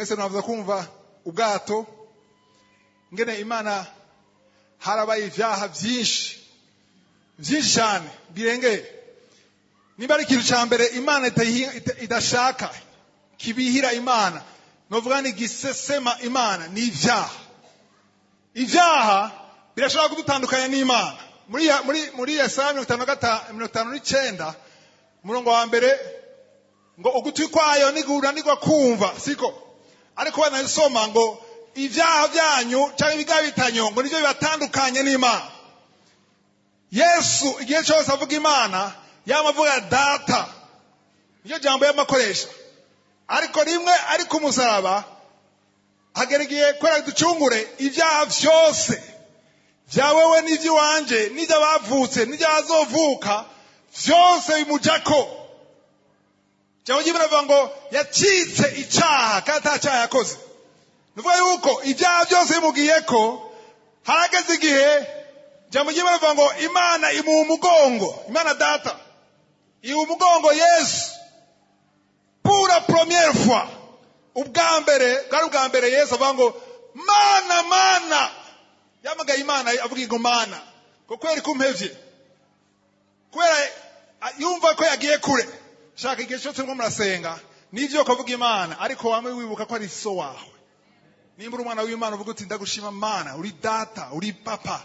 Mwese mwavuza kumva ubwato, ngene Imana harabaye ivyaha vyinshi vyinshi cyane birengeye. Niba ari ikintu cya mbere Imana idashaka, kibihira Imana, novuga ni gisesema Imana, ni ivyaha. Ivyaha birashobora kudutandukanya n'Imana. Muri Yesaya 59, umurongo wa mbere, ngo ugutwi kwayo niguranirwa kumva, siko? Ariko banabisoma ngo ibyaha byanyu cyangwa ibigabitanyo ngo nibyo bibatandukanye n'Imana. Yesu igihe cyose avuga Imana yama avuga Data, niyo jambo yamakoresha. Ariko rimwe ari ku musaraba, hagera igihe kubera ducungure ibyaha byose bya wewe n'iby'iwanje n'iby'abavutse n'iby'abazovuka, byose bimujako. Ijambo ry'Imana rivuga ngo yacitse icaha kandi ata cyaha yakoze. Ni ukuvuga yuko ibyaha byose bimugiyeko. Harageze igihe, ijambo ry'Imana rivuga ngo Imana imuha umugongo, Imana Data iha umugongo Yesu pour la première fois. Ubwa mbere, bwari ubwa mbere Yesu avuga ngo "Mana, Mana", yamagaye Imana avuga ngo "Mana, ngo kubera ko umpevye", kubera yumva ko yagiye kure. Shaka igihe cyose murimo murasenga, nivyo kuvuga Imana, ariko wame wibuka ko ari so wawe. Nimba uri umwana w'Imana, uvuga uti "Ndagushima Mana, uri Data, uri Papa."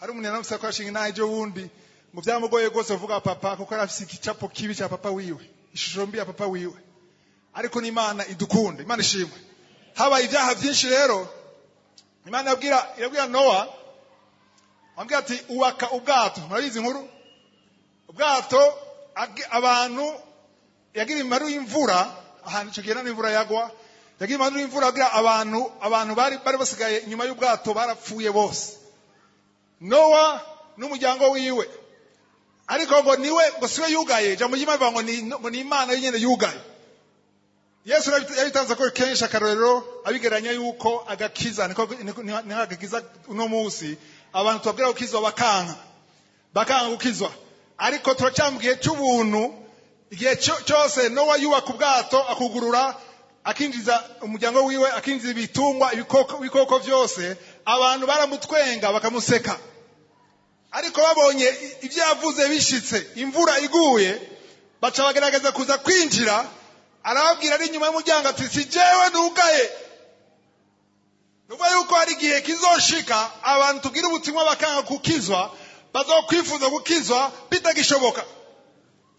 Hari umuntu yaramutse ko yashinga inaha ejo bundi, ngo byamugoye rwose kuvuga Papa, kuko yari afise igicapo kibi cya papa wiwe, ishusho mbi ya papa wiwe. Ariko n'Imana idukunda, Imana ishimwe. Habaye ibyaha byinshi rero, Imana irabwira Nowa, ambwira ati "Ubaka ubwato." Murabizi inkuru. Ubwato, abantu yagira imaru y'imvura ahantu icyo gihe nta n'imvura yagwa. Yagira imaru y'imvura, agira abantu bari basigaye inyuma y'ubwato barapfuye bose, Nowa n'umuryango wiwe. Ariko ngo niwe, ngo siwe yugaye. Ijambo ry'Imana rivuga ngo ni Imana nyine yugaye. Yesu yabitanze ko kenshi akarorero, abigereranya yuko agakiza niko agakiza uno munsi abantu tubabwira gukizwa bakanka, bakanga gukizwa. Ariko turacyambwiye cy'ubuntu. Igihe cyose Nowa yubaka ubwato, akugurura, akinjiza umuryango wiwe, akinjiza ibitungwa, ibikoko byose, abantu baramutwenga, bakamuseka. Ariko babonye ibyo yavuze bishitse, imvura iguye, baca bagerageza kuza kwinjira. Arababwira ari inyuma y'umuryango ati "Si jewe nugaye." Ni ukuvuga yuko hari igihe kizoshika abantu tubwira ubutumwa bakanga gukizwa, bazokwifuza gukizwa bitagishoboka.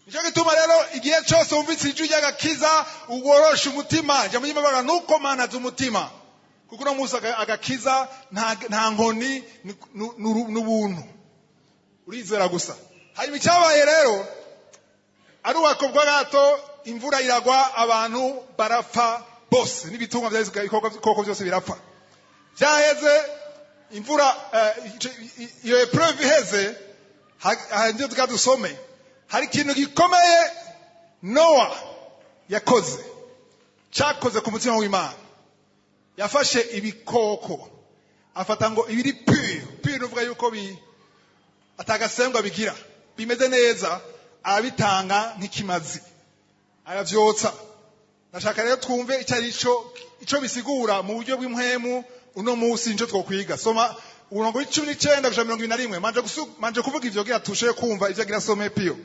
Nicyo gituma rero igihe cyose wumvise ijwi ry'agakiza uworosha umutima. Ijambo ry'Imana nuko manaza umutima, kuko uno munsi agakiza nta nkoni, n'ubuntu, urizera gusa. Hanyuma icyabaye rero, arubaka ubwato, imvura iragwa, abantu barapfa bose n'ibitungwa, ibikoko byose birapfa. Byaheze imvura, iyo épreuve iheze, nibyo tuka dusome. Hari ikintu gikomeye Nowa yakoze cyakoze ku mutima w'Imana. Yafashe ibikoko, afata ngo ibiri pur. Pur ni uvuga yuko atagasembwa bigira, bimeze neza, arabitanga nk'ikimazi, aravyotsa. Ndashaka rero twumve icyo ari cyo, icyo bisigura mu buryo bw'impwemu uno munsi, nico twokwiga. Soma umurongo wa 19 gushika 21. Manje kuvuga ivyo kugira tushe kumva ivyo agira some Pio.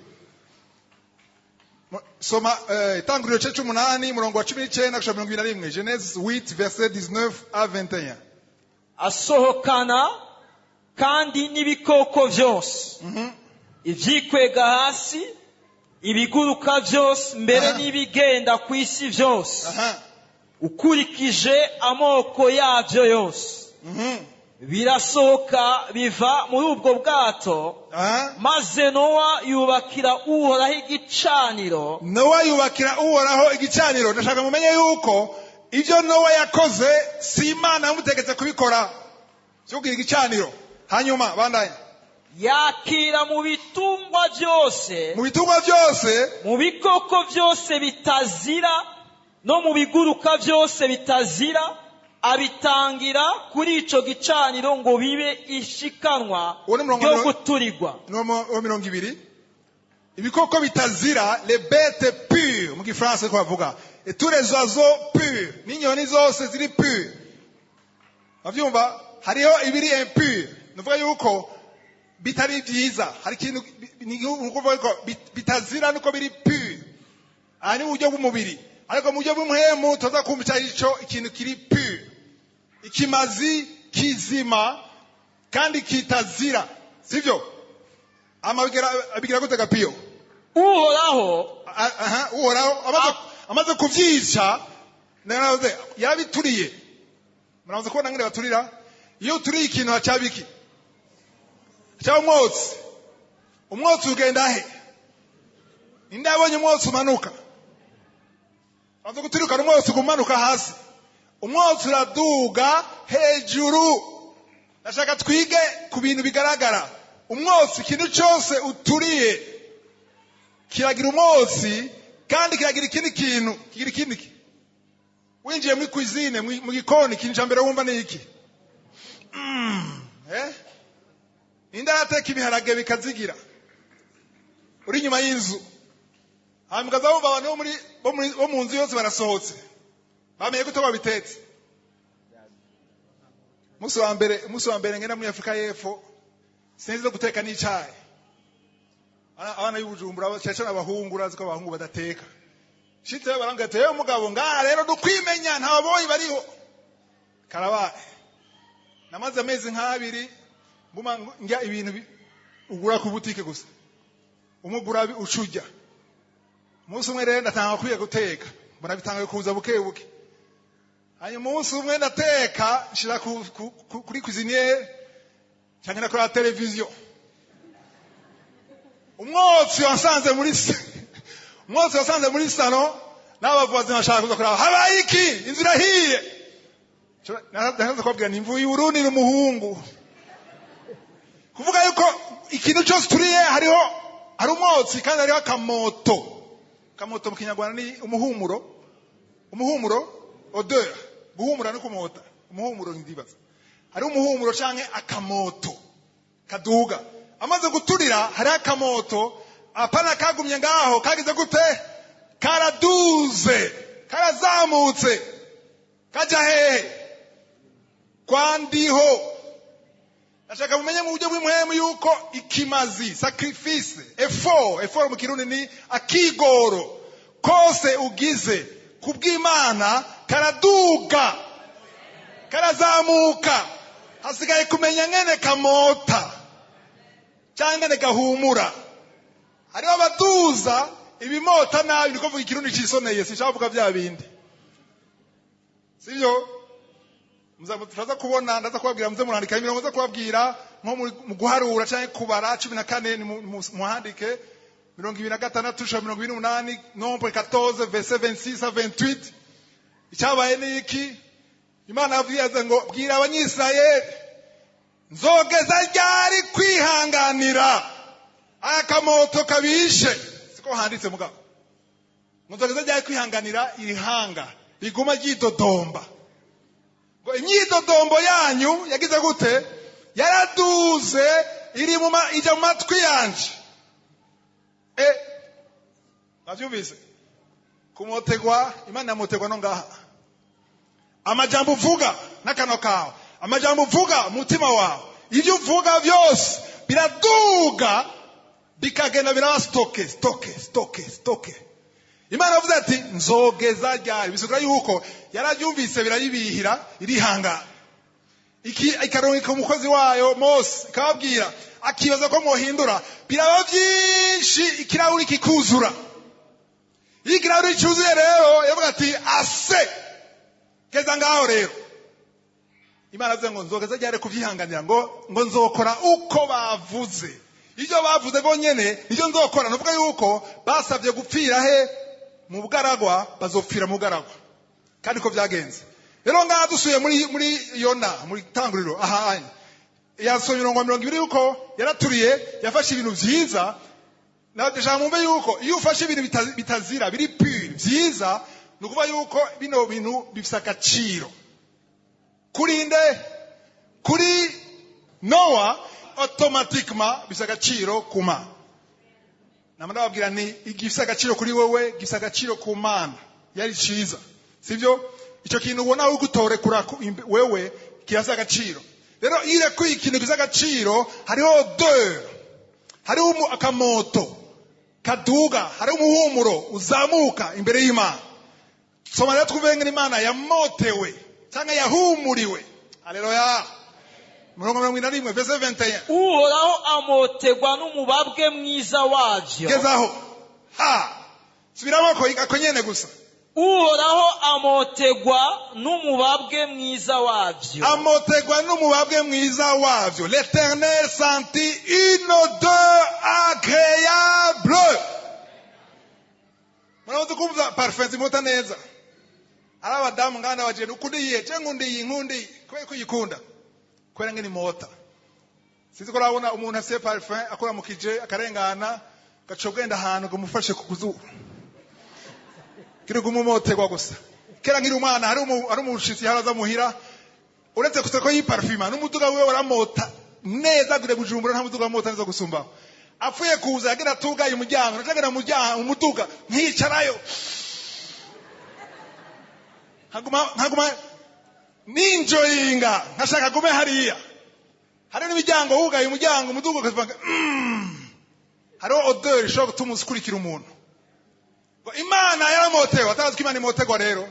Soma Itanguriro igice c'umunani, umurongo wa 19 gushika 21. Genèse 8, verset 19 à 21. Asohokana kandi n'ibikoko byose, ibyikwega hasi, ibiguruka byose mbere, n'ibigenda ku isi byose, ukurikije amoko yabyo yose, birasohoka biva muri ubwo bwato. Maze Nowa yubakira Uhoraho igicaniro. Nowa yubakira Uhoraho igicaniro. Ndashaka mumenye yuko ibyo Nowa yakoze si Imana yamutegetse kubikora, byo kugira igicaniro. Hanyuma bandanye. Yakira mu bitungwa byose, mu bitungwa byose, mu bikoko byose bitazira no mu biguruka byose bitazira, abitangira kuri ico gicaniro ngo bibe ishikanwa Uwo ni umurongo ryo guturigwa. Ni uwo 20. Ibikoko bitazira, les bêtes pures mu gifaransa niko bavuga. Et tous les oiseaux purs, n'inyoni zose ziri purs. Bavyumva, hariho ibiri impur, nuvuga yuko bitari vyiza. Hari ikintu ni ukuvuga yuko bitazira, nuko biri pur. Aha ni uburyo bw'umubiri, ariko mu buryo bw'impwemu tuza kumva icyo ari cyo. Ikintu kiri pur, ikimazi kizima kandi kitazira, sivyo? Amabigira abigira gute, Gapiyo? Uhoraho Aha, Uhoraho amaze kuvyica, naravuze, yarabituriye. Muramuze kubona ngene baturira. Iyo uturiye ikintu hacaba iki? Hacaba umwotsi. Umwotsi ugenda he? Ninde yabonye umwotsi umanuka? Amaze guturikana, umwotsi umanuka hasi, umwotsi uraduga hejuru. Ndashaka twige ku bintu bigaragara. Umwotsi, ikintu cyose uturiye kiragira umwotsi, kandi kiragira ikindi kintu, kigira ikindi winjiye muri cuisine, mu gikoni, ikintu cya mbere wumva ni iki? Eh? Ninde arateka ibiharage bikazigira uri inyuma y'inzu, hanyuma ukaza wumva abantu bo mu nzu yose barasohotse, bamenye ko babitetse? Umunsi wa mbere ngenda muri Afurika y'Epfo, sinzi no guteka n'icayi. Abana b'Ibujumbura, cyane cyane abahungu, urazi ko abahungu badateka. Shitse barambwira ati: "Yewe mugabo, ngaha rero dukwimenya, nta baboyi bariho." Karabaye. Namaze amezi nk'abiri nguma ndya ibintu ugura ku butike gusa, umugura ucujya. Umunsi umwe rero ndatanga kwiga guteka, mbona bitangaye kuza buke buke. Hanyuma umunsi umwe ndateka, nshira kuri cuisinière cyangwa nakora televiziyo. Umwotsi wasanze muri salon, n'abavuzi bashaka kuza kuraba habaye iki, inzu irahiye. Naraza kubabwira nti mvuye i Burundi, ni umuhungu. Kuvuga yuko ikintu cyose turiye hariho, hari umwotsi, kandi hariho akamoto. Akamoto mu Kinyarwanda ni umuhumuro, umuhumuro, odeur. Guhumura no kumota, umuhumuro. Ndibaza hari umuhumuro canke akamoto kaduga. Amaze guturira, hariho akamoto. Apana kagumye ngaho, kagize gute? Karaduze, karazamutse, kaja hehe? Kwa Ndiho. Ndashaka mumenye mu buryo bw'impwemu yuko ikimazi, sacrifice, effort, effort mu Kirundi ni akigoro kose ugize kubw'Imana, karaduga, karazamuka. Hasigaye kumenya ngene kamota cyangwa ngene gahumura. Hariho abaduza ibimota nabi. Niko mvuga Ikirundi cisoneye, sinshaka kuvuga bya bindi, sibyo? Turaza kubona, ndaza kubabwira, muze murandika imirongo nza kubabwira, nko mu guharura cyangwa kubara 14, muhandike 26, 28, Nombre 14, verset 26 à 28. Icyabaye ni iki? Imana yavuze ngo: "Bwira Abanyisirayeli, nzogeza ryari kwihanganira akamoto kabishe?" Siko handitse mugabo? Ngo nzogeza ryari kwihanganira iri hanga riguma ryidodomba? Ngo imyidodombo yanyu yagize gute? Yaraduze, iri mu ijya mu matwi yanje. Navyumvise kumotegwa, Imana yamotegwa no ngaha. Amajambo uvuga n'akanwa kawe, amajambo uvuga umutima wawe, ibyo uvuga byose biraduga, bikagenda biraba stocké, stocké, stocké, stocké. Imana yavuze ati: "Nzogeza ryari?" Bisigura yuko yarabyumvise, birayibihira, irihangana, ikarungika umukozi wayo Mose, ikababwira, akibaza ko mwohindura. Biraba byinshi, ikirahuri kikuzura. Iyo ikirahuri cyuzuye rero, yavuga ati: "Assez, geza ngaho." Rero Imana avuze ngo: "Nzogeza ryari kubyihanganira?" Ngo nzokora uko bavuze. Ibyo bavuze bonyene nibyo nzokora. Nuvuga yuko basabye gupfira he? Mu bugaragwa. Bazopfira mu bugaragwa, kandi ko byagenze. Rero ngaha dusuye muri Yona, muri Tanguriro, aha yasomye imirongo 20, yuko yaraturiye, yafashe ibintu byiza. Ndashaka mwumve yuko iyo ufashe ibintu bitazira, biri pur, byiza, ni ukuvuga yuko bino bintu bifite agaciro kuri nde? Kuri Nowa. Automatiquement bifite agaciro ku Mana. Nama ndababwira nti igifite agaciro kuri wowe gifite agaciro ku Mana. Yari ciza, sivyo? Icyo kintu ubona uri gutorekura wewe kirafise agaciro. Rero iyo urekuye ikintu gifise agaciro, hariho odeur, hariho akamoto kaduga, hariho umuhumuro uzamuka imbere y'Imana. Soma rero twumve ngene Imana yamotewe cyangwa yahumuriwe. Haleluya! Murongo 21, verset 21. Uhoraho amotegwa n'umubabwe mwiza wabyo. Gezaho ha, subiramo ako nyene gusa. Uhoraho amotegwa n'umubabwe mwiza wabyo. Amotegwa n'umubabwe mwiza wavyo. L'Éternel sentit une odeur agréable. Muramuze kumva parfum zimota neza. Ari abadamu ngana bajene, ukunda iyihe? Je nkunda iyi, nkunda iyi. Kubera ko uyikunda, kubera ngene imota. Sinzi ko urabona umuntu asiye parfum akuramukije akarengana, gaca ugenda ahantu ngo umufashe ku kuzuru, kiri gumumotegwa gusa. Kera nkiri umwana, hari umushitsi yaraza muhira, uretse gusa ko yiparfuma, n'umuduga wiwe waramota neza. Gure Bujumbura nta muduga wamota neza gusumbaho. Apfuye kuza, yagenda atugaye umuryango, nacagenda mu muryango umuduga nkicarayo, nkaguma ninjoyinga, nkashaka gume hariya. Hari n'imiryango wugaye umuryango, umuduga ukavuga Hariho odeur ishobora gutuma ukurikira umuntu. Ngo Imana yaramotewe. Atazi ko Imana imotegwa. Rero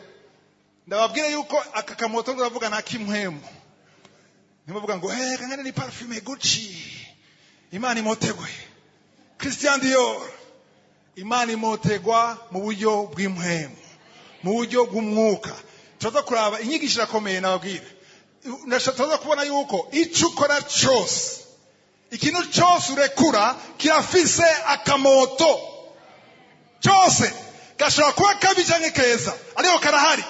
ndababwire yuko aka kamoto turavuga nta kimpwemu. Ntimuvuga ngo hey, kangana ni parfume Gucci Imana imotegwe, Christian Dior. Imana imotegwa mu buryo bw'impwemu, mu buryo bw'umwuka. Turaza kuraba inyigisho irakomeye. Nababwire, turaza kubona yuko icyo ukora cyose, ikintu cyose urekura kirafise akamoto. Cyose gashobora kuba kabi cyangwa keza, ariko karahari.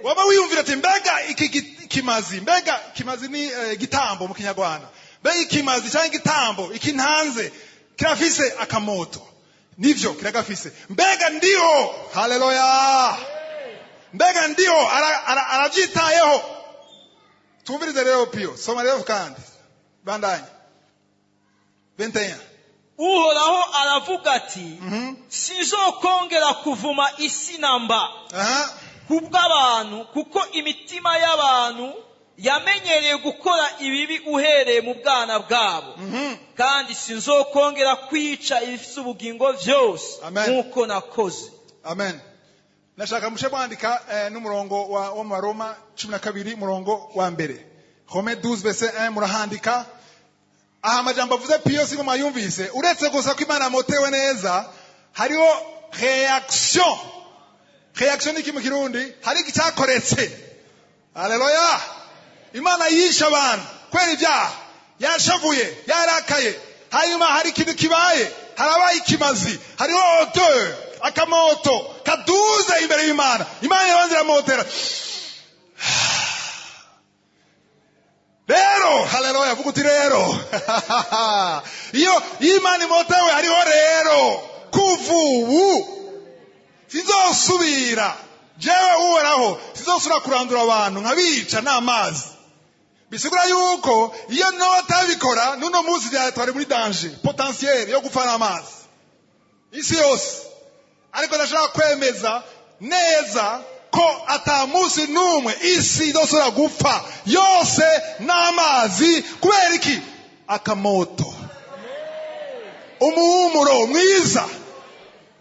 Waba wiyumvira ati mbega iki kimazi, mbega kimazi ni gitambo mu Kinyarwanda, mbega ikimazi cyangwa igitambo iki ntanze kirafise akamoto? Nivyo, kiragafise. Mbega ndiho? Haleluya! Mbega ndiho arabyitayeho? Tumvirize rero Pio, soma rero kandi bandanye 21. Uhoraho aravuga ati: "Sinzokongera kuvuma isi namba kubw'abantu, kuko imitima y'abantu yamenyereye gukora ibibi uhereye mu bwana bwabo, kandi sinzokongera kwica ibifite ubugingo byose Amen. nk'uko nakoze." Amen. Nashaka mushe kwandika n'umurongo wa mu Baroma 12 murongo wa mbere, Romains 12 verset 1. Murahandika aha amajambo avuze Piyo, siko mwayumvise? Uretse gusa ko Imana yamotewe neza, hariho réaction. Réaction ni iki mu Kirundi? Hari icyakoretse. Haleluya! Imana yishe abantu kubera ibyaha, yashavuye, yarakaye. Hanyuma hari ikintu kibaye, harabaye ikimazi, hariho odeur, akamoto kaduze imbere y'Imana. Imana irabanza iramotera rero. Haleluya! Vuga uti rero iyo Imana imotewe, hariho rero: kuva ubu sinzosubira, jewe Uhoraho sinzosubira kurandura abantu nkabica n'amazi. Bisigura yuko iyo notabikora n'uno munsi byatwari muri danger potentiel yo gupfa n'amazi isi yose. Ariko ndashaka kwemeza neza ko ata munsi n'umwe isi izosubira gupfa yose n'amazi. Kubera iki? Akamoto, umuhumuro mwiza.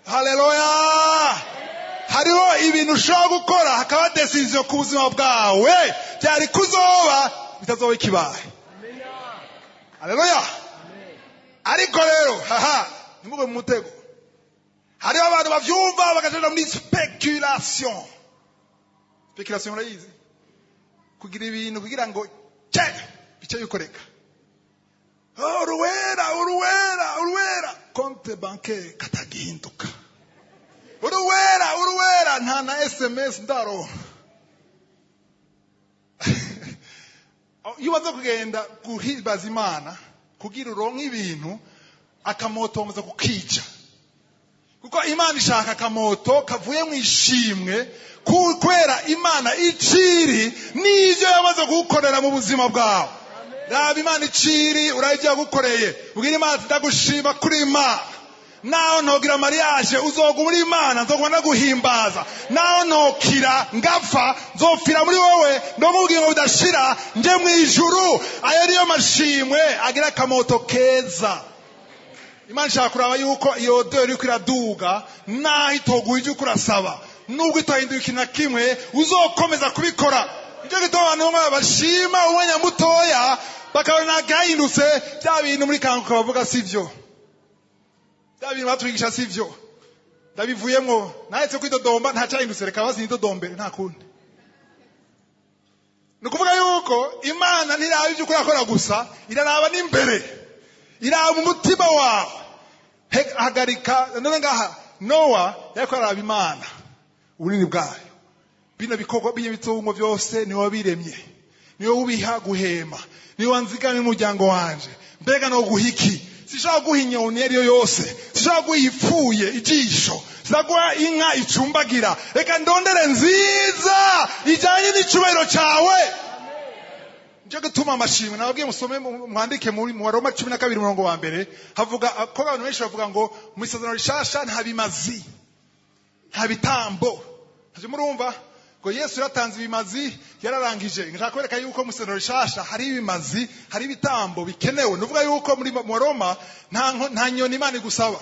Haleluya! Hariho ibintu ushobora gukora, hakaba décision ku buzima bwawe, byari kuzoba bitazoba ikibaye. Haleluya! Ariko rero haha, ntimugwe mu mutego. Hariho abantu bavyumva bakajaja muri spéculation. Spéculation murayizi? Kugira ibintu kugira ngo ce bice bikoreka. Oh, uruwera, uruwera, uruwera, compte bancaire katagihinduka. Uruwera, uruwera, nta na SMS ndaronka. Iyo umaze kugenda guhimbaza Imana kugira uronke ibintu, akamoto bamaze kukica, kuko Imana ishaka akamoto kavuye mu ishimwe kubera Imana iciri n'ibyo yamaze kugukorera mu buzima bwawe. Raba Imana iciri, urabe ibyo yagukoreye, ubwira Imana ati ndagushima kuri Imana. Naho ntogira mariage, uzoguma uri Imana, nzoguma ndaguhimbaza. Naho ntokira ngapfa, nzopfira muri wowe, ndonke ubugingo budashira, nje mu ijuru. Ayo niyo mashimwe agira akamoto keza. Imana ishaka kuraba yuko iyo odeur iriko iraduga, naho itoguha ivyo uriko urasaba, nubwo itohinduye ikintu na kimwe, uzokomeza kubikora. Nicyo gituma abantu bamwe bashima umwanya mutoya, bakabona gahindutse. Bya bintu muri Kanguka bavuga sivyo, bya bintu batwigisha sivyo, ndabivuyemwo, nahetse kwidodomba, ntacyahindutse, reka basi nidodombere, nta kundi. Ni ukuvuga yuko Imana ntiraba ibyo urakora gusa, iraraba n'imbere, iraba umutima wawe. Hagarika none ngaha Nowa yariko araraba Imana, ubunini bwayo, bino bikorwa, bino bitungo byose niwe wabiremye, niwe ubiha guhema, niwe wanzigamye umuryango wanje. Mbega no guha iki? Sishobora guha inyoni iyo ariyo yose, sishobora guha ipfuye ijisho, sinaguha inka icumbagira. Reka ndondere nziza ijyanye n'icubahiro cyawe. Nicyo gituma amashimwe nababwiye musome, mwandike mu Roma 12 umurongo wa mbere. Havuga ko abantu benshi bavuga ngo mu Isezerano Rishasha nta bimazi, nta bitambo. Ntavyo murumva ngo Yesu yaratanze ibimazi, yararangije. Nshaka kwereka yuko mu Isezerano Rishasha hari ibimazi, hari ibitambo bikenewe. Nuvuga yuko muri mu Roma nta nyoni Imana igusaba,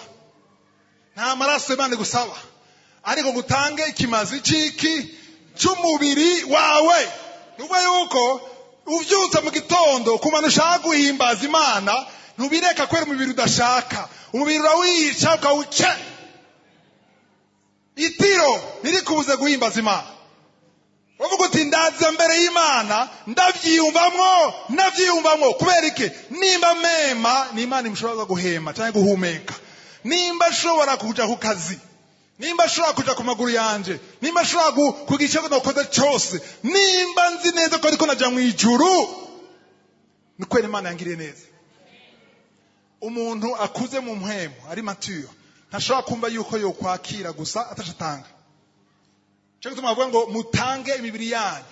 nta maraso Imana igusaba, ariko ngutange ikimazi ciki cy'umubiri wawe. Nuvuga yuko uvyutse mu gitondo kumana ushaka guhimbaza Imana, ntubireka kubera umubiri udashaka. Umubiri urawica, ukawuca itiro, ntirikubuze guhimbaza Imana. Uvuga uti: "Ndaza mbere y'Imana ndabyiyumvamwo, ndabyiyumvamwo." Kubera iki? Nimba mema, ni Imana imushobora guhema cyangwa guhumeka. Nimba ashobora kuja ku kazi, nimba ashobora kuja ku maguru yanje, nimba ashobora kugira icyo nakoze cyose, nimba nzi neza ko ariko naja mu ijuru, ni kwera Imana yangiriye neza. Umuntu akuze mu mpwemu, ari mature, ntashobora kumva yuko yokwakira gusa atashatanga. Cyo gituma bavuga ngo mutange imibiri yanyu.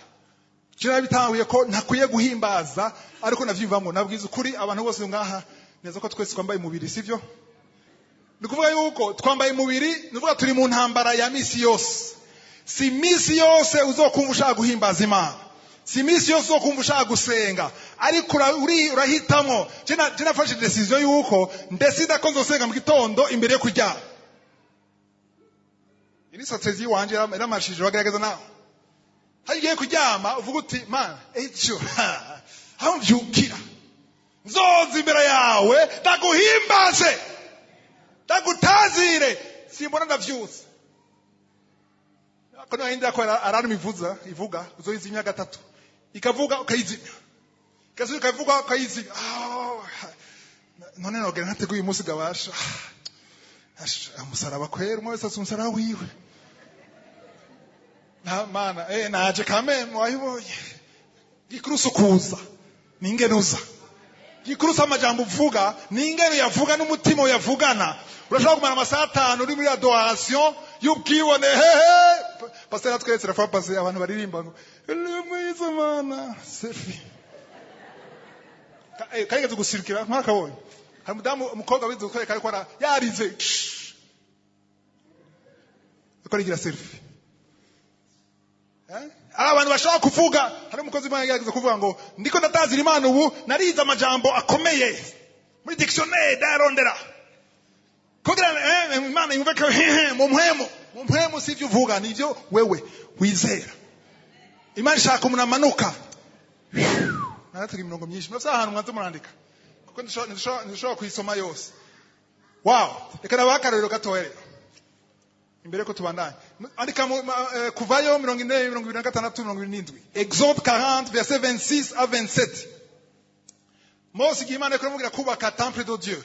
Cyo nabitanguye ko ntakwiye guhimbaza, ariko navyumvamo. Nabwiza ukuri abantu bose ngaha neza ko twese twambaye umubiri, sivyo? Ni ukuvuga yuko twambaye umubiri, ni ukuvuga turi mu ntambara ya misi yose. Si misi yose uzokumva ushaka guhimbaza Imana, si misi yose uzokumva ushaka gusenga, ariko urahitamwo. Je nafashe décision yuko ndesida ko nzosenga mu gitondo imbere yo kuryama. Iyi ni stratégie iwanje, iramashije. Bagerageza nawe, hari igihe kuryama uvuga uti: "Mana, ejo aho mvyukira nzoza imbere yawe, ndaguhimbaze, ndagutazire, simbona ndavyutse." Ko niba ko alarme ivuza, ivuga, uzoyizimya gatatu, ikavuga ukayizimya, igasubira ikavuga ukayizimya. Ah, none nogera ntateguye umunsi gabasha. Umusaraba kwera, umwe wese asa umusaraba wiwe. Na mana, naje kame wayibonye. Gikurusu kuza ningenuza gikurusu. Amajambo uvuga ni ingene uyavuga n'umutima uyavugana. Urashobora kumara amasaha 5 uri muri adoration y'ubwibone. Hehe, pastor yatweretse rafa passé, abantu baririmba ngo mwiza mana, selfie karigeze gusirikira. Nkarakabonye, hari umudamu, umukobwa wize gutwereka, ariko yarize, ariko arigira selfie. Hari abantu bashobora kuvuga, hari umukozi w'Imana yageze kuvuga ngo ndiko ndatazira Imana, ubu narize amajambo akomeye muri dictionnaire, ndayarondera kugira Imana yumve ko mu mpwemu. Mu mpwemu si ibyo uvuga, ni ibyo wewe wizera. Imana ishaka umuntu amanuka. Naratega imirongo myinshi, murafise ahantu mwanze murandika, kuko ntidushobora kuyisoma yose. Wow, reka nabahe akarorero gatoya rero imbere ko tubandanya. Andika Kuvayo 40, 26, 27, Exode 40 verset 26 à 27. Mose, igihe Imana yariko iramubwira kubaka temple de Dieu,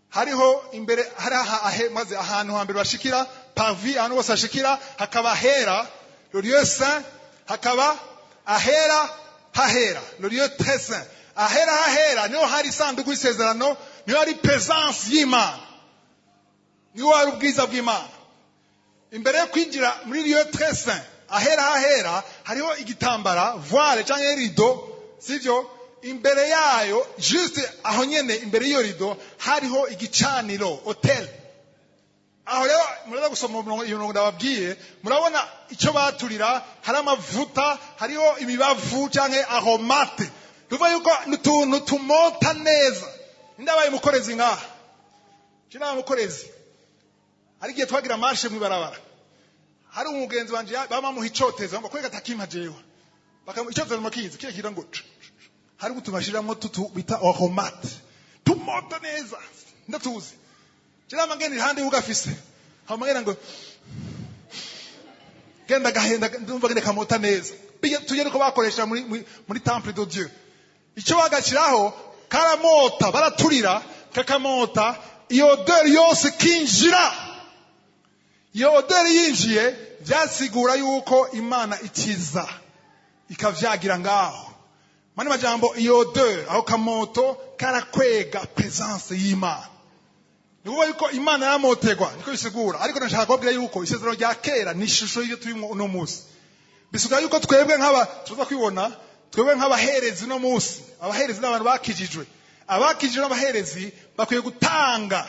hariho imbere hari aha ahe, maze ahantu hambere bashikira, parvis, ahantu hose hashikira, hakaba hera, le lieu saint, hakaba ahera hahera, le lieu très saint. Ahera hahera niho hari isanduku y'isezerano, niho hari présence y'Imana, niho hari ubwiza bw'Imana. Imbere yo kwinjira muri lieu très saint, ahera hahera, hariho igitambara, voile cyangwa rideau, sivyo? Imbere yayo, juste aho nyene imbere y'iyo rideau, hariho igicaniro, autel. Aho rero muraza gusoma iyo mirongo ndababwiye, murabona icyo baturira: hari amavuta, hariho imibavu cyangwa aromate, tuvuga yuko ni utuntu tumota neza. Ndabaye umukorezi ngaha, je nabaye umukorezi. Hari igihe twagira marche mw'ibarabara, hari umugenzi wanje bamamuha icotezo ngo kwega takimpa jewe. Bakamu icotezo mukizi kiye kigira ngo hari gutuma tutu bita aromate tumota neza, ndatuzi. Je nama ngenda ihande ugafise, hama ngenda ngo genda gahenda, ndumva genda kamota neza. Bijya tugere ko bakoresha muri temple de Dieu, icyo bagashyiraho karamota, baraturira kakamota, iyo odeur yose kinjira. Iyo odeur yinjiye, byasigura yuko Imana ikiza ikavyagira ngaho. Mani majambo, iyo odeur, aho kamoto karakwega présence y'Imana. Ni ukuvuga yuko Imana yaramotegwa, niko bisigura. Ariko ndashaka kubabwira yuko isezerano rya kera ni ishusho y'ibyo turimo uno munsi. Bisigura yuko twebwe nk'aba tuza kwibona, twebwe nk'abaherezi uno munsi, abaherezi n'abantu bakijijwe, abakijijwe n'abaherezi bakwiye gutanga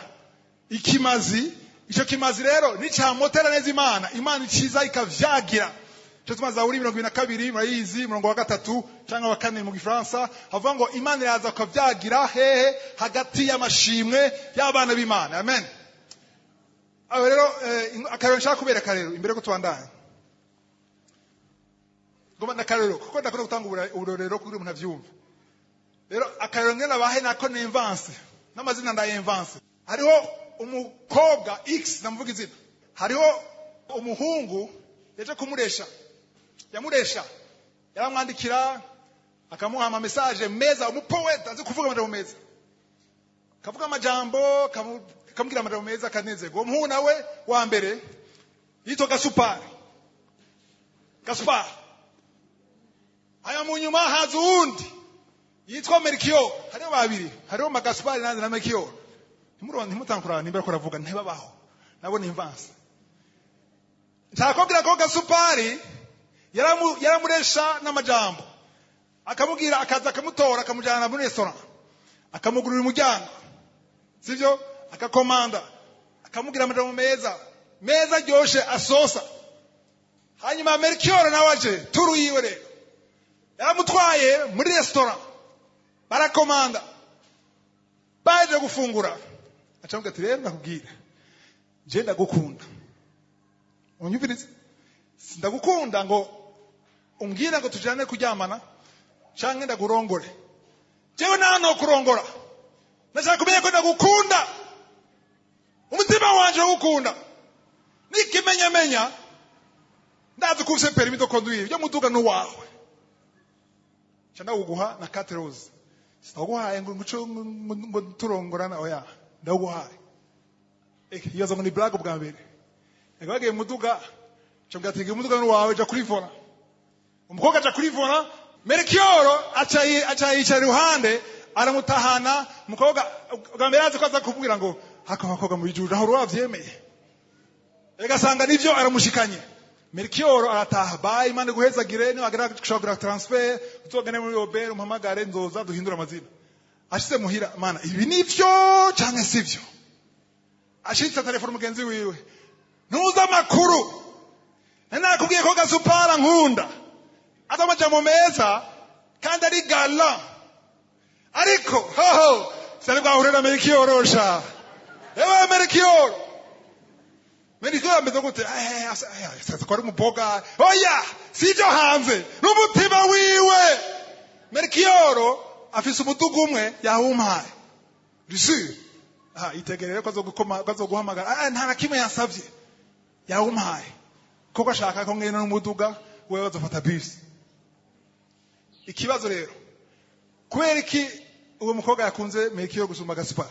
ikimazi. Icyo kimazi rero nicamotera neza Imana, Imana iciza ikavyagira. Icyo tuma Zaburi 22, murayizi, umurongo wa 3 cyangwa wa 4 mu Gifaransa, havuga ngo Imana iraza ukavyagira hehe? Hagati y'amashimwe y'abana b'Imana. Amen. Aho rero akarero nshaka kubereka rero imbere ko tubandanya, ngoma n'akarero, kuko ndakunda gutanga uburorero kugira umuntu avyumve. Rero akarero ngena bahe nako ni invense n'amazina ndayinvense. Hariho umukobwa X, ndamuvuga izina. Hariho umuhungu yaje kumuresha, yamuresha, yaramwandikira, akamuha ama message meza, umupoeta azi kuvuga amajambo meza, kavuga amajambo, kamubwira amajambo meza, akanezerwa. Uwo muhungu nawe wa mbere yitwa Gasupari, Gasupari. Hanyuma mu nyuma haza uwundi yitwa Melchior. Hariho babiri, hariho Magasupari na Melchior. Ntimutangurane nimba ariko aravuga, ntibabaho nabo ni invense. Nshaka kubwira ko Gasupari yaramuresha n'amajambo, akamubwira, akaza akamutora, akamujyana muri restaurant, akamugurira umuryango, sibyo, akakomanda, akamubwira amajambo meza meza aryoshe asosa. Hanyuma Melchior nawe aje turu yiwe rero, yaramutwaye muri restaurant, barakomanda, baje gufungura, acamubwira ati: "Rero ndakubwira, je ndagukunda, unyumvirize, ndagukunda ngo umbwire ngo tujane kuryamana canke ndagurongore. Jewe nawe no kurongora, ndashaka kumenya ko ndagukunda, umutima wanje urawukunda. Nikimenyamenya, ndazi ko ufise permis de conduire, ibyo muduga n'uwawe, nca ndawuguha na carte rose. Sinaguhaye ngo nguco ngo turongorana, oya, ndawuguhaye." Iyo ngo ni blague bwa mbere. Bagiye muduga, nca mbwira ati: "Umuduga n'uwawe, ja kuri volant." Umukobwa aja kuri volant, Melchior aca yicara iruhande, aramutahana. Umukobwa bwa mbere azi ko aza kumubwira ngo hako abakobwa mu bijuru aho wavyemeye, agasanga nivyo, aramushikanye. Melchior arataha: "Bye, Imana iguhezagire, niwagera gushobora transfer uzogende muri Robert, umpamagare, nzoza duhindura amazina." Ashitse muhira: "Mana, ibi nivyo canke sivyo?" Ashitse telefone mugenzi wiwe: "Ntuzi amakuru, nari nakubwiye ko Gasupara nkunda, azi amajambo meza kandi ari gala, ariko hoho sinari bwahure na Melchior. Ewe Melchior, Melchior ameze gute? Asaza ko ari umuboga. Oya, si ibyo hanze, n'umutima wiwe. Melchior afise umuduga umwe yawumpaye risure. Ah, itegerere ko azogukoma, ko azoguhamagara. Ah, nta na kimwe yansavye, yawumpaye koko ashaka ko ngenda n'umuduga, wewe bazofata bisi." Ikibazo rero, kubera iki uwo mukobwa yakunze Melchior gusumba Gaspar?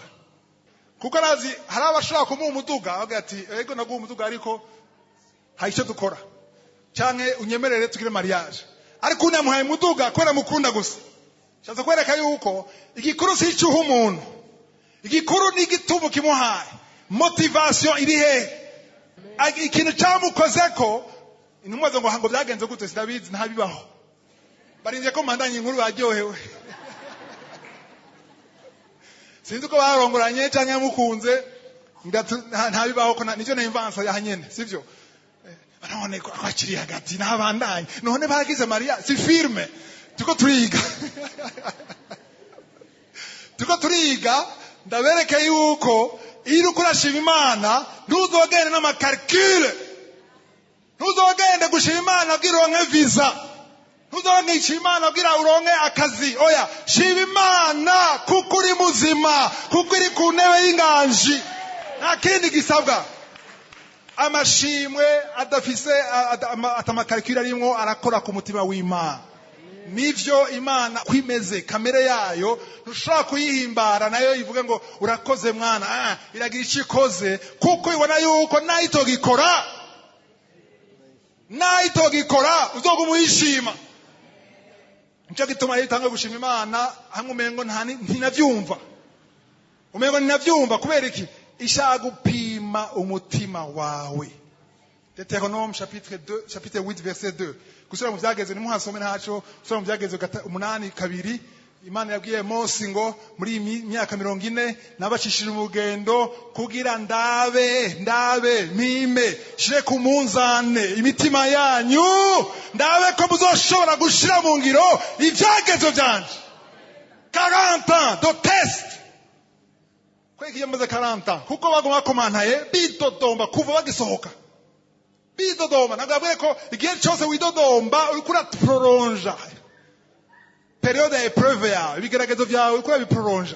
Kuko arazi hari abashobora kumuha umuduga bavuga ati: "Ego, naguha umuduga, ariko hari icyo dukora, canke unyemerere tugire mariage." Ariko unamuhaye umuduga kubera mukunda gusa. Nshatse kwereka yuko igikuru si icyuha umuntu, igikuru ni igituma kimuhaye, motivation iri hehe, ikintu cyamukozeko. Intumwa ngo byagenze gute? Sinabizi, ntabibaho. Barinze ko mandanye inkuru, baryohewe. Sinzi ko barongoranye cyangwa yamukunze. Nta bibaho ko nivyo n'invansa yahanyene, sivyo? None ko akiri hagati n'abandanye, none baragize Maria si firme. Tuko turiga, tuko turiga. Ndabereke yuko iyo uriko urashima Imana, ntuzogende n'ama calculs, ntuzogende gushima Imana kugira uronke visa, ntuzogende gushima Imana kugira uronke akazi. Oya, shima Imana kuko uri muzima, kuko uri ku ntebe y'inganji. Nta kindi gisabwa. Amashimwe adafise atama calculs arimwo arakora ku mutima w'Imana. Nivyo Imana kwimeze, kamere yayo ntushobora kuyihimbara nayo ivuge ngo urakoze mwana. Ah, iragira icyo ikoze kuko ibona yuko nayo itogikora, nayo itogikora uzoguma uyishima. Nicyo gituma rero utanga gushima Imana hamwe umengo ntinavyumva, umengo ntinavyumva. Kubera iki? Ishaka gupima umutima wawe. Deutéronome chapitre 2, chapitre 8, verset 2. Gusubira mu Byageze, nimuhasome ntaco. Gusubira mu Byageze 8:2, Imana yabwiye Mose ngo muri iyi myaka 40 nabacishije umugendo kugira ndabe, ndabe mime shire ku munzane imitima yanyu, ndabe ko muzoshobora gushira mu ngiro ibyagezo byanje. 40 ans de test. Kweki yamaze 40 ans? Kuko baguma bakomantaye, bidodomba kuva bagisohoka, bidodomba. Ntabwo yavuye ko igihe cyose widodomba uriko uraproronja période ya épreuve yawe, ibigeragezo byawe uriko urabiproronja.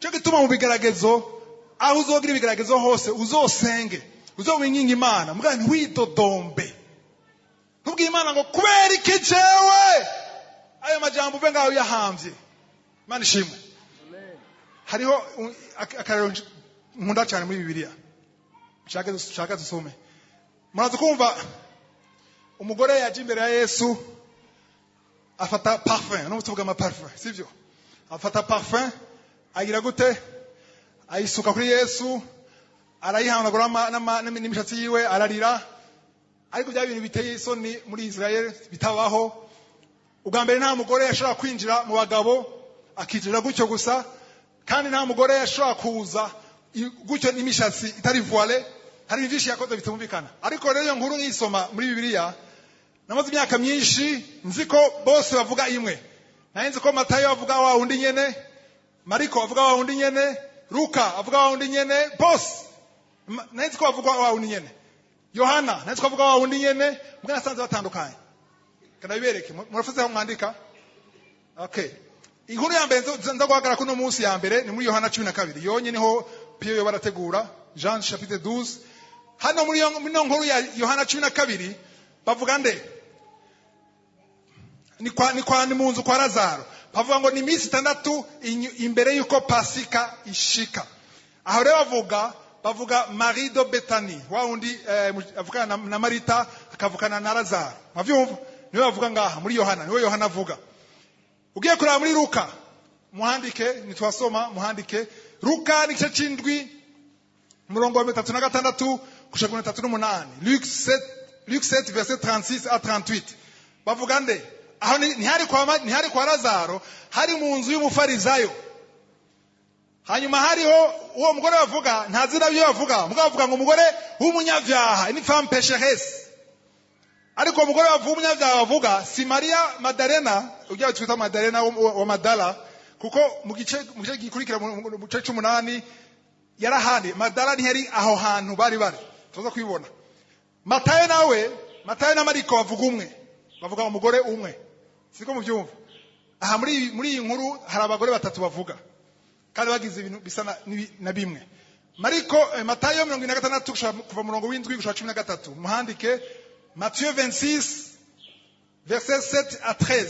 Cyo gituma mu bigeragezo, aho uzogira ibigeragezo hose, uzosenge, uzowinginga Imana, mbwa ntiwidodombe. Ntubwire Imana ngo kubera iki jewe? Ayo majambo uve ngaho uyahamvye. Imana ishimwe. Hariho akarero nkunda cyane muri Bibiliya, nshaka dusome. Muraza kumva umugore yaje imbere ya Yesu, afata parfum. No tuvuga ama parfum, sivyo? Afata parfum, agira gute? Ayisuka kuri Yesu, arayihanagura n'imishatsi yiwe, ararira. Ariko bya bintu biteye isoni muri Israel, bitabaho. Ubwa mbere, nta mugore yashobora kwinjira mu bagabo akinjira gutyo gusa, kandi nta mugore yashobora kuza gutyo n'imishatsi itari voilée. Hari ibintu byinshi yakoze bitumvikana. Ariko rero iyo nkuru nkisoma muri Bibiliya, namaze imyaka myinshi nzi ko bose bavuga imwe. Nari nzi ko Matayo avuga wa wundi nyene, Mariko avuga wa wundi nyene, Luka avuga wa wundi nyene, bose nari nzi ko bavuga wa wundi nyene, Yohana nari nzi ko avuga wa wundi nyene. Mbwa nasanze batandukanye. Kanabibereke. Murafuze aho mwandika. Okay, inkuru ya mbere nza guhagarara kuno munsi, ya mbere ni muri Yohana 12 yonye, niho Piyo yo barategura. Jean chapitre 12. Hano muri ino nkuru ya Yohana 12 bavuga nde? Ni kwa ni mu nzu kwa Lazaro. Bavuga ngo ni iminsi 6 imbere y'uko Pasika ishika. Aho rero bavuga Marie de Bethanie, wa wundi avukana na Marita, akavukana na Lazaro. Mwavyumva? Niwe bavuga ngaha muri Yohana, niwe Yohana avuga. Ugiye kuraba muri Luka, muhandike, nitwasoma, muhandike. Luka ni igice c'indwi, umurongo wa 36 gushika ku 38. Luc 7, Luc 7 verset 36 à 38. Bavuga nde aho? Ntihari kwa Lazaro, hari mu nzu y'umufarizayo. Hanyuma hariho uwo mugore bavuga, nta zina byo bavuga, mugabo bavuga ngo umugore w'umunyabyaha, une femme pécheresse. Ariko uwo mugore bavuga umunyabyaha bavuga si Maria Madalena ujya twita Madalena wa Madala, kuko mu gice gikurikira, mu gice c'umunani, yarahandi. Madala ntiyari aho hantu bari, tuza kubibona. Matayo nawe, Matayo na Mariko bavuga umwe, bavuga umugore umwe, siko mubyumva? Aha muri iyi nkuru hari abagore batatu bavuga, kandi bagize ibintu bisa na bimwe. Mariko, Matayo 46 kuva murongo w'indwi gushika 13. Muhandike Matthieu 26 verset 7 à 13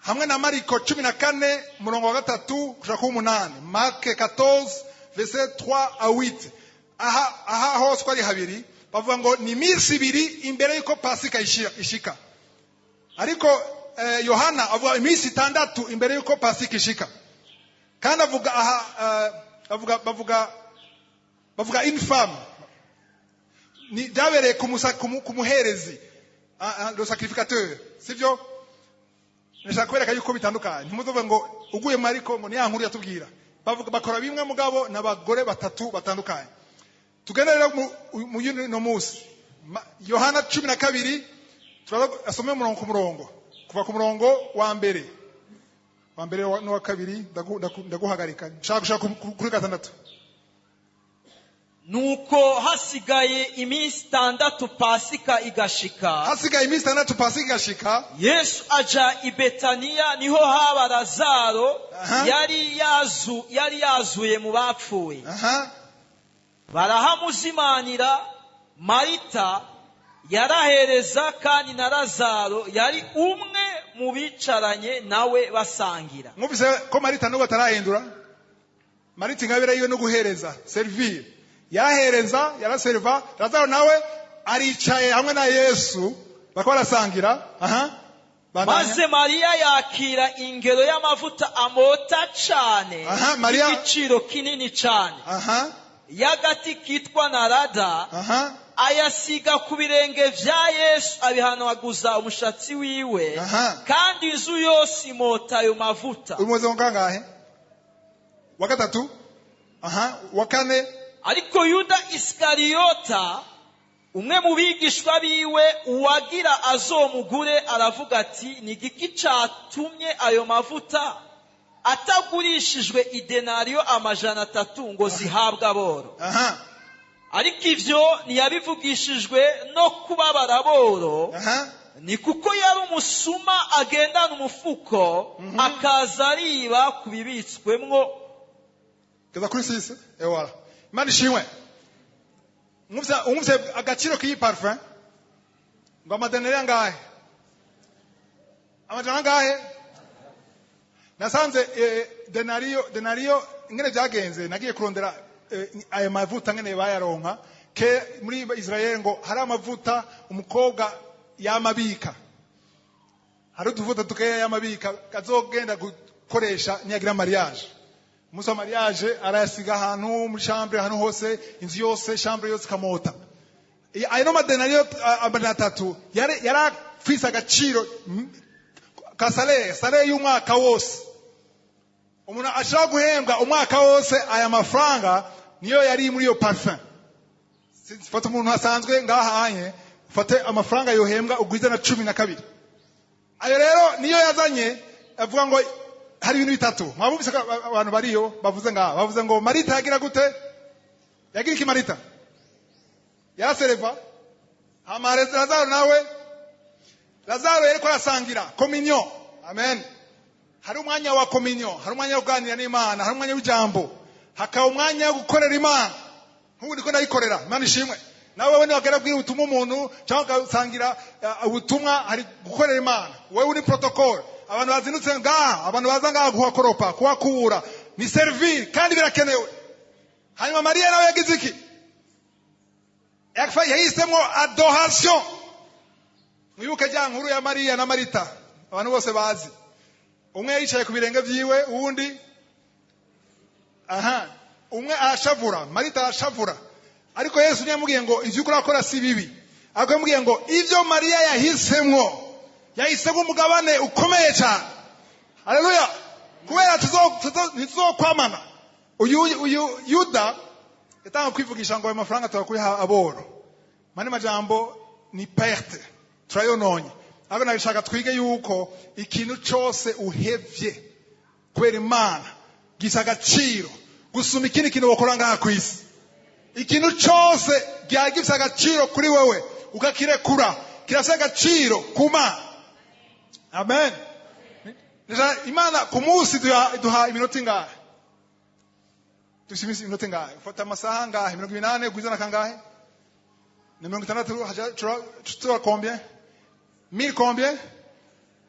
hamwe na Mariko 14 murongo wa 3 gushika ku 8. Marc 14 verset 3 à 8. Aha hose uko ari habiri bavuga ngo ni iminsi 2 imbere y'uko Pasika ishika. Ariko Yohana avuga iminsi 6 imbere y'uko Pasika ishika. Kandi avuga aha avuga bavuga une femme. Ni byabereye ku muherezi, le sacrificateur, sivyo? Ndashaka kubereka yuko bitandukanye. Ntimuzovuge ngo uguye Mariko ngo ni ya nkuru yatubwira. Bavuga bakora bimwe, mugabo n'abagore batatu batandukanye. Tugende rero mu yuno munsi. Yohana 12, turaza asome umurongo ku murongo, kuva ku murongo wa mbere n'uwa kabiri. Ndaguhagarika, nshaka gushaka kuri gatandatu. Nuko hasigaye iminsi 6 Pasika igashika. Hasigaye iminsi 6 Pasika igashika. Yesu aja i Betaniya, niho haba Lazaro yari yazuye mu bapfuye. Barahamuzimanira. Marita yarahereza, kandi na Lazaro yari umwe mu bicaranye nawe basangira. Mwumvise ko Marita n'ubu atarahindura. Marita ingabire yiwe no guhereza, servir. Yarahereza, yaraserva. Lazaro nawe aricaye hamwe na Yesu, bakaba barasangira. Aha. Bandanya. Maze Mariya yakira ingero y'amavuta amota cane Aha, Mariya- y'igiciro kinini cane y'agati kitwa narada, ayasiga ku birenge vya Yesu, abihanaguza umushatsi wiwe, kandi inzu yose imota ayo mavuta. Uyu muzi wa kangahe? Wa gatatu? Aha, wa kane. Ariko Yuda Isikariyota, umwe mu bigishwa biwe, uwagira azomugure, aravuga ati: "Ni igiki catumye ayo mavuta atagurishijwe idenariyo 300 ngo zihabwe aboro?" Ariko ivyo ntiyabivugishijwe no kubabara aboro, ni kuko yari umusuma, agendana umufuko, akaza ariba ku bibitswemwo. Geza kuri 6. Ewara. Imana ishimwe. Mwumvise agaciro k'iyi parfum? Ngo amadenari angahe? Amajana angahe? Nasanze denariyo ingene byagenze, nagiye kurondera aya mavuta ngene bayaronka ke muri Israel, ngo hari amavuta umukobwa yamabika, hari utuvuta dukeya yamabika kazogenda gukoresha niyagira mariage. Umunsi wa mariage arayasiga ahantu muri chambre, ahantu hose, inzu yose, chambre yose ikamota. Ayo no madenariyo 300 yari afise agaciro ka salaire y'umwaka wose. Umuntu ashobora guhembwa umwaka wose, aya mafaranga niyo yari muri iyo parfum. Fata umuntu asanzwe ngaha anye, ufate amafaranga yohembwa ugwize na 12. Ayo rero niyo yazanye. Avuga ngo hari ibintu bitatu. Mwabumvise ko abantu bariyo bavuze ngaha, bavuze ngo Marita yagira gute? Yagira iki Marita? Yarasereva. Hama Lazaro nawe, Lazaro yariko arasangira communion. Amen. Hari umwanya wa communion, hari umwanya wo kuganira n'Imana, hari umwanya w'ijambo, hakaba umwanya wo gukorera Imana. Nk'ubu ndiko ndayikorera. Imana ishimwe. Nawe wewe niwagera kubwira ubutumwa umuntu cyangwa ugasangira ubutumwa, hari gukorera Imana. Wewe uri protocole, abantu bazindutse ngaha, abantu baza ngaha kuhakoropa, kuhakubura, ni servir kandi birakenewe. Hanyuma Mariya nawe yagize iki? Yahisemo adoration. Mwibuke rya nkuru ya Mariya na Marita, abantu bose bazi. Umwe yicaye ku birenge vyiwe, uwundi aha. Umwe arashavura, Marita arashavura, ariko Yesu ntiyamubwiye ngo ivyo uriko urakora si bibi, ariko yamubwiye ngo ivyo Mariya yahisemwo, yahisemwo umugabane ukomeye cyane. Haleluya! Kubera ntituzokwamana. Uyu Yuda yatanga kwivugisha ngo ayo mafaranga turakubiha aboro, mani majambo ni perte, turayononye. Ariko nabishaka twige yuko ikintu cose uhevye kubera Imana gisa agaciro gusumba ikindi kintu wokora ngaha ku isi. Ikintu cose byari gifise agaciro kuri wewe ukakirekura, kirafise agaciro ku Mana. Amen. Imana ku munsi iduha iminota ingahe? Dufise iminsi, iminota ingahe? Ufata amasaha angahe? 80 ugwiza na kangahe? Ni 60. Tura combien? Mille combien?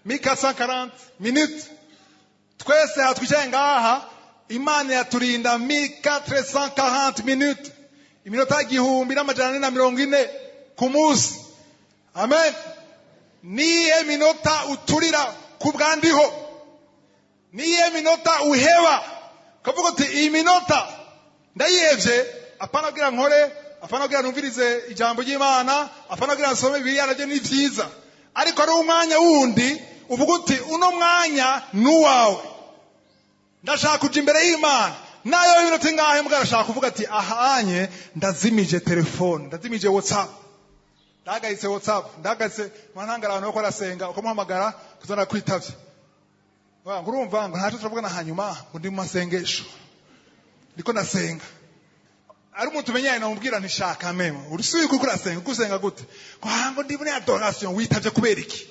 1440 minutes. Twese aha twicaye ngaha, Imana yaturinda 1440 minutes, iminota 1440 ku munsi. Amen. Niye minota uturira ku bwandiho? Niye minota uheba ukavuga uti: "Iyi minota ndayihevye, apana kugira nkore, apana kugira numvirize ijambo ry'Imana, apana kugira nsome Bibiliya, navyo ni vyiza, ariko ari umwanya wundi uvuga uti: uno mwanya ni uwawe, ndashaka kuja imbere y'Imana"? Nayo iminota ingahe, mbwa arashaka kuvuga ati ahanye ndazimije telefone, ndazimije WhatsApp, ndahagaritse WhatsApp, ndahagaritse ntangara abantu bako arasenga, ukamuhamagara kuzana kwitavye. Ngo urumva ngo ntacyo turavugana, hanyuma ngo ndi mu masengesho, ndiko ndasenga. Ari umuntu umenyanye namubwira ntishaka mema urisuye kuko urasenga, usenga gute? Ngo ngo ndi muri adoration. Witavye kubera iki?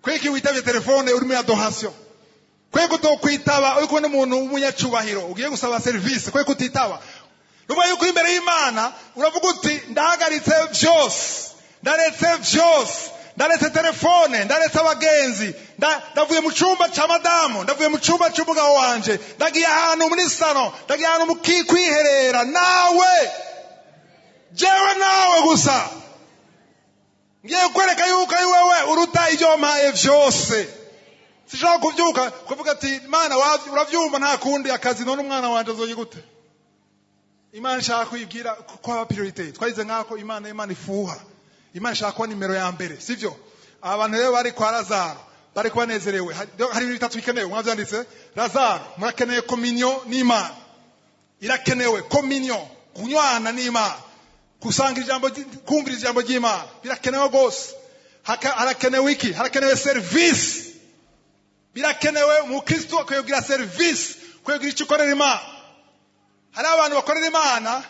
Kubera iki witavye telefone uri muri adoration? Kubera ko utokwitaba uri kumwe n'umuntu w'umunyacubahiro ugiye gusaba service? Kubera ko utitaba? Nuvuga yuko imbere y'Imana uravuga uti ndahagaritse byose, ndaretse byose, ndaretse telefone, ndaretse abagenzi, ndavuye mu cyumba cya madamu, ndavuye mu cyumba cy'umugabo wanje, ndagiye ahantu muri salon, ndagiye ahantu mu kwiherera nawe, jewe nawe gusa, ngiye kwereka yuko ari wewe uruta ibyo wampaye byose. Sinshobora kubyuka kuvuga ati Imana urabyumva, nta kundi akazi, none umwana wanje azoye gute? Imana ishaka kwibwira ko aba priorité. Twagize nk'ako Imana ifuha, Imana ishaka kuba nimero ya mbere, sivyo? Abantu rero bari kwa Lazaro bari kubanezerewe. Hari ibintu bitatu bikenewe, mwavyanditse. Lazaro, murakeneye communion n'Imana, irakenewe communion, kunywana n'Imana, kusanga ijambo, kumvira ijambo ry'Imana birakenewe rwose. Harakenewe iki? Harakenewe service, birakenewe. Umukristo akwiye kugira service, akwiye kugira icyo ukorera Imana. Hari abantu bakorera Imana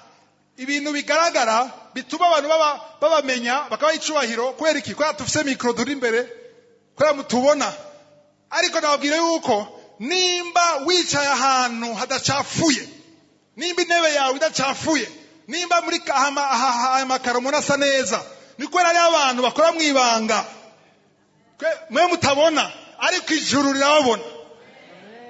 ibintu bigaragara bituma abantu babamenya, bakabaha icubahiro. Kubera iki? Kubera dufise micro turi imbere, kubera mutubona. Ariko nababwira yuko nimba wicaye ahantu hadacafuye, nimba intebe yawe idacafuye, nimba muri aya makaro umuntu asa neza, ni kubera hariho abantu bakora mu ibanga mwe mutabona, ariko ijuru rirababona.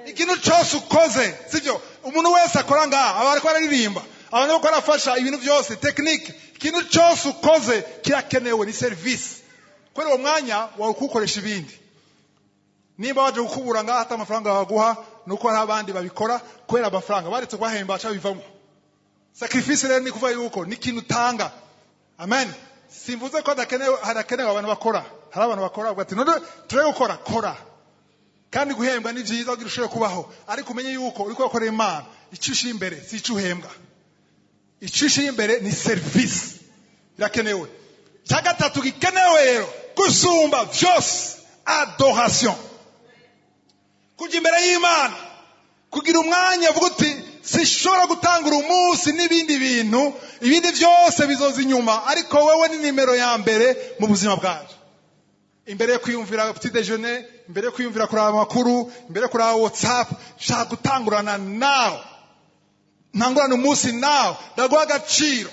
Ikintu cyose ukoze, sibyo? Umuntu wese akora ngaha, aba ariko araririmba, abantu bariko barafasha ibintu byose technique, ikintu cyose ukoze kirakenewe, ni service. Kubera uwo mwanya wawe kuwukoresha ibindi. Nimba waje gukubura ngaha ata amafaranga baguha, nuko hari abandi babikora kubera amafaranga baretse kubahemba baca bivamo. Sacrifice rero ni kuvuga yuko ni ikintu utanga. Amen. Simvuze ko hadakenewe abantu bakora. Hari abantu bakora bavuga ati none turebe gukora, kora, kandi guhembwa ni byiza kugira ushobore kubaho, ariko umenye yuko uriko ukorera Imana. Icyo ushyira imbere si icyo uhembwa, icyo ushyira imbere ni service, birakenewe. Icya gatatu gikenewe rero gusumba byose, adoration, kujya imbere y'Imana, kugira umwanya uvuga uti sishobora gutangura umunsi n'ibindi bintu, ibindi byose bizoza inyuma, ariko wewe ni nimero ya mbere mu buzima bwacu. Imbere yo kwiyumvira petit déjeuner, imbere yo kwiyumvira kuraba amakuru, imbere yo kuraba WhatsApp, shaka gutangurana nawe, ntangurana umunsi nawe, ndaguha agaciro.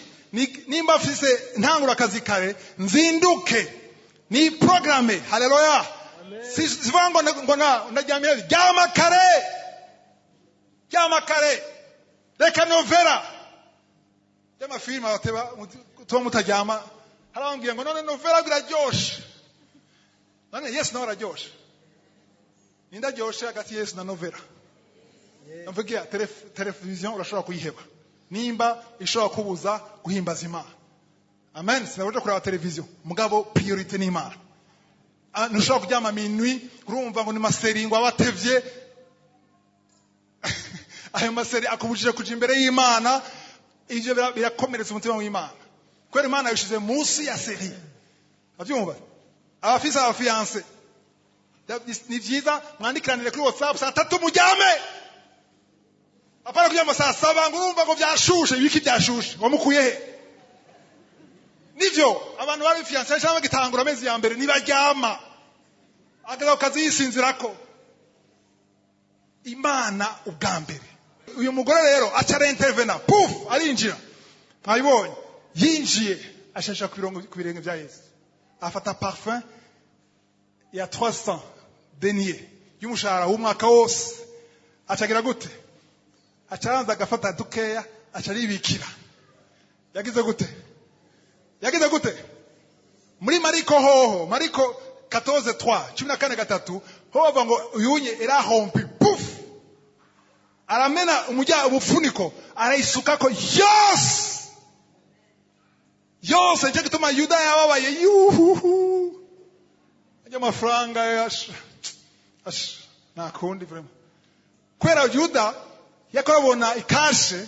Nimba mfise ntangura akazi kare, nzinduke ni programme. Haleluya! Sivuga ngo ndaryamye, ryama kare, ryama kare, reka novela y'amafilime abateba tuba mutaryama. Hari abambwiye ngo none novela biraryoshe, none Yesu nawe araryoshe? Ninde aryoshe hagati Yesu na novela? Mvugira televiziyo urashobora kuyiheba nimba ishobora kubuza guhimbaza Imana. Amen. Sinabuja kureba televiziyo, mugabo priorité ni Imana. Ntushobora kuryama minuit, urumva ngo ni ma séries, ngo abatevye ayo ma séries akubujije kuja imbere y'Imana. Ivyo birakomeretsa umutima w'Imana, kubera Imana yabishize munsi ya série. Avyumva abafise aba fiancés, ni vyiza mwandikiranire kuri WhatsApp saa 3 muryame, apana kuryama saa 7 ngo urumva ngo vyashushe. Ibiki byashushe wamukuye he? Nivyo abantu bari fiancés cyangwa bagitangura amezi ya mbere nibaryama, akaza kazi yisinzirako. Imana ubwa mbere. Uyu mugore rero aca arintervena, puf, arinjira. Mwabibonye, yinjiye ashasha ku birenge bya Yesu, afata parfum ya 300 denier y'umushahara w'umwaka wose. Acagira gute? Acaranza agafata dukeya, aca aribikira. Yagize gute? Yagize gute? Muri Mariko hoho, Mariko 14:3, 14:3, ho bavuga ngo uyunye erahompi, puf, aramena umujya umufuniko, arayisukako yose yose. Nicyo gituma Yuda yababaye, yuhuhu, ajya amafaranga nta kundi vraiment, kubera Yuda Yakorabona ikashe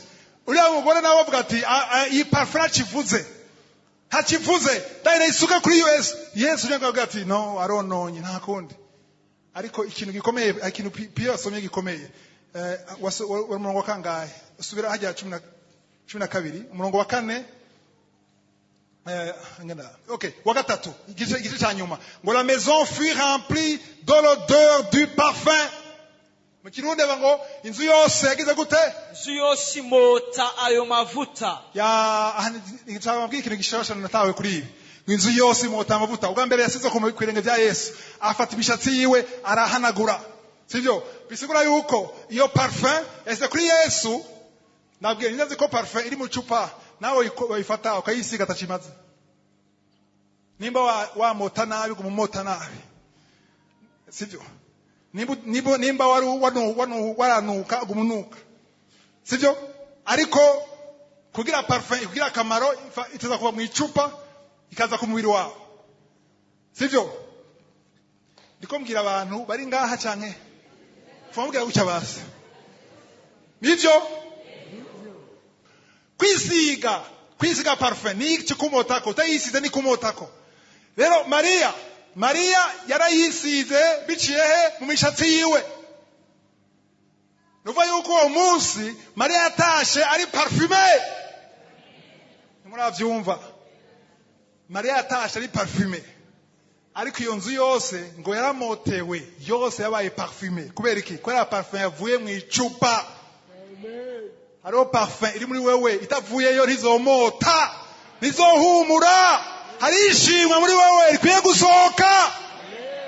uriya mugore nawe avuga ati: "Ah, ah, iyi parfum ntakivuze, ntakivuze, ndahita isuka kuri Yesu." Yesu niyo avuga ati: "No, arononye, nta kundi." Ariko ikintu gikomeye, ikintu Piyo asomye gikomeye, umurongo wa kangahe? Usubira hajya 12, umurongo wa 4, ngenda. Okay, wa 3, igice cya nyuma, ngo: "La maison fut remplie de l'odeur du parfum." Mu Kirundi ngo inzu yose yagize gute? Inzu yose imota ayo mavuta. Ya, nshaka ikintu gishasha natawe kuri ibi, ngo inzu yose imota amavuta. Ubwa mbere yasize ku birenge bya Yesu, afata imishatsi yiwe arahanagura, sivyo? Bisigura yuko iyo parfum yasize kuri Yesu. Nabwiye nzi ko parfum iri mu cupa nawe wayifata ukayisiga atakimaze. Nimba wamota nabi, guma nabi, sivyo? Nimba wari waranuka, guma unuka, sivyo? Ariko kugira parfum kugira akamaro, itaza kuva mu icupa ikaza ku mubiri wawe, sivyo? Ndiko mbwira abantu bari ngaha canke fumubwira gutya basi, nivyo? Kwisiga parfum ni iki? Kumotako. Utayisize ni kumotako. Rero Mariya yarayisize biciye he? Mu mishatsi yiwe. Nuva yuko uwo munsi Mariya yatashe ari parfumé. Ntimuravyumva? Mariya yatashe ari parfumé, ariko iyo nzu yose ngo yaramotewe, yose yabaye parfumé. Kubera iki? Kubera parfum yavuye mu icupa. Hariho parfum iri muri wewe, itavuyeyo ntizomota, ntizohumura. Hari ishimwe muri wewe rikwiye gusohoka,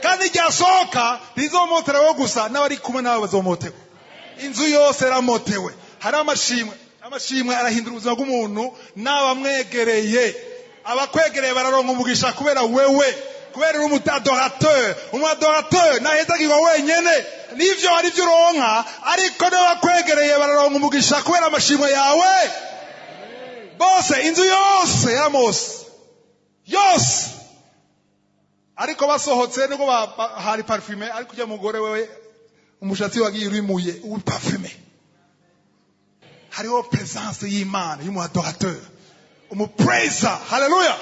kandi ryasohoka ntizomotera wowe gusa, n'abari kumwe nawe bazomotewe. Inzu yose yaramotewe. Hari amashimwe. Amashimwe arahindura ubuzima bw'umuntu n'abamwegereye. Abakwegereye bararonka umugisha kubera wewe, kubera uri umuadorateur. Umuadorateur ntahezagirwa wenyene, nivyo hari ibyo uronka, ariko n'abakwegereye bararonka umugisha kubera amashimwe yawe. Bose, inzu yose yaramose yose. Ariko basohotse nubwo hari parfumé, ariko ujya mugore wewe umushatsi wagiye urimuye uri parfumé. Hariho présence y'Imana y'umuadorateur, umupraiser. Haleluya!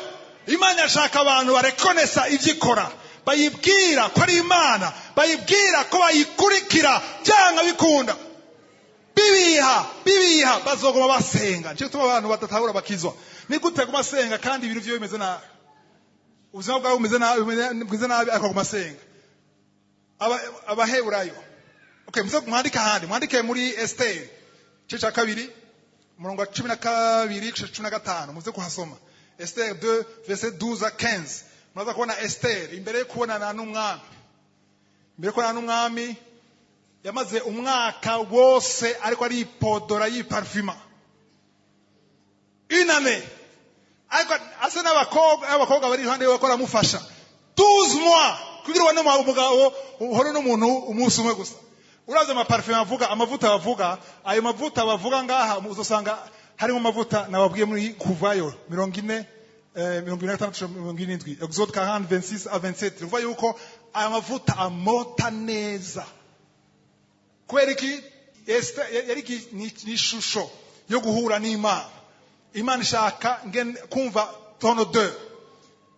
Imana yashaka abantu barekonesa ibyo ikora, bayibwira ko ari Imana, bayibwira ko bayikurikira byanga bikunda, bibiha bibiha, bazogoma basenga. Nicyo gituma abantu badatahura bakizwa. Ni gute guma asenga kandi ibintu vyiwe bimeze nabi, ubuzima bwawe bumeze nabi, bumeze nabi, ariko aguma asenga? Abaheburayo, okay, muze mwandike ahandi, mwandike muri Esteri igice cya 2, umurongo wa 12 gushika 15. Muze kuhasoma Esther 2 verset 12 à 15. Muraza kubona Esther imbere yo kubonana n'umwami, imbere yo kubonana n'umwami yamaze umwaka wose ariko aripodora, yiparfuma, une année, ariko asa n'abakobwa bari iruhande rwe ko aramufasha. 12 mois kugira ubone umugabo, uhore n'umuntu umunsi umwe gusa. Urazi amaparfum bavuga, amavuta bavuga, ayo mavuta bavuga ngaha uzosanga harimo amavuta nababwiye muri Kuvayo 40, 46, 47, Exode 40, 26 à 27. Uvuga yuko aya mavuta amota neza. Kubera iki? Esther yari ni ishusho yo guhura n'Imana. Imana ishaka kumva ton odeur.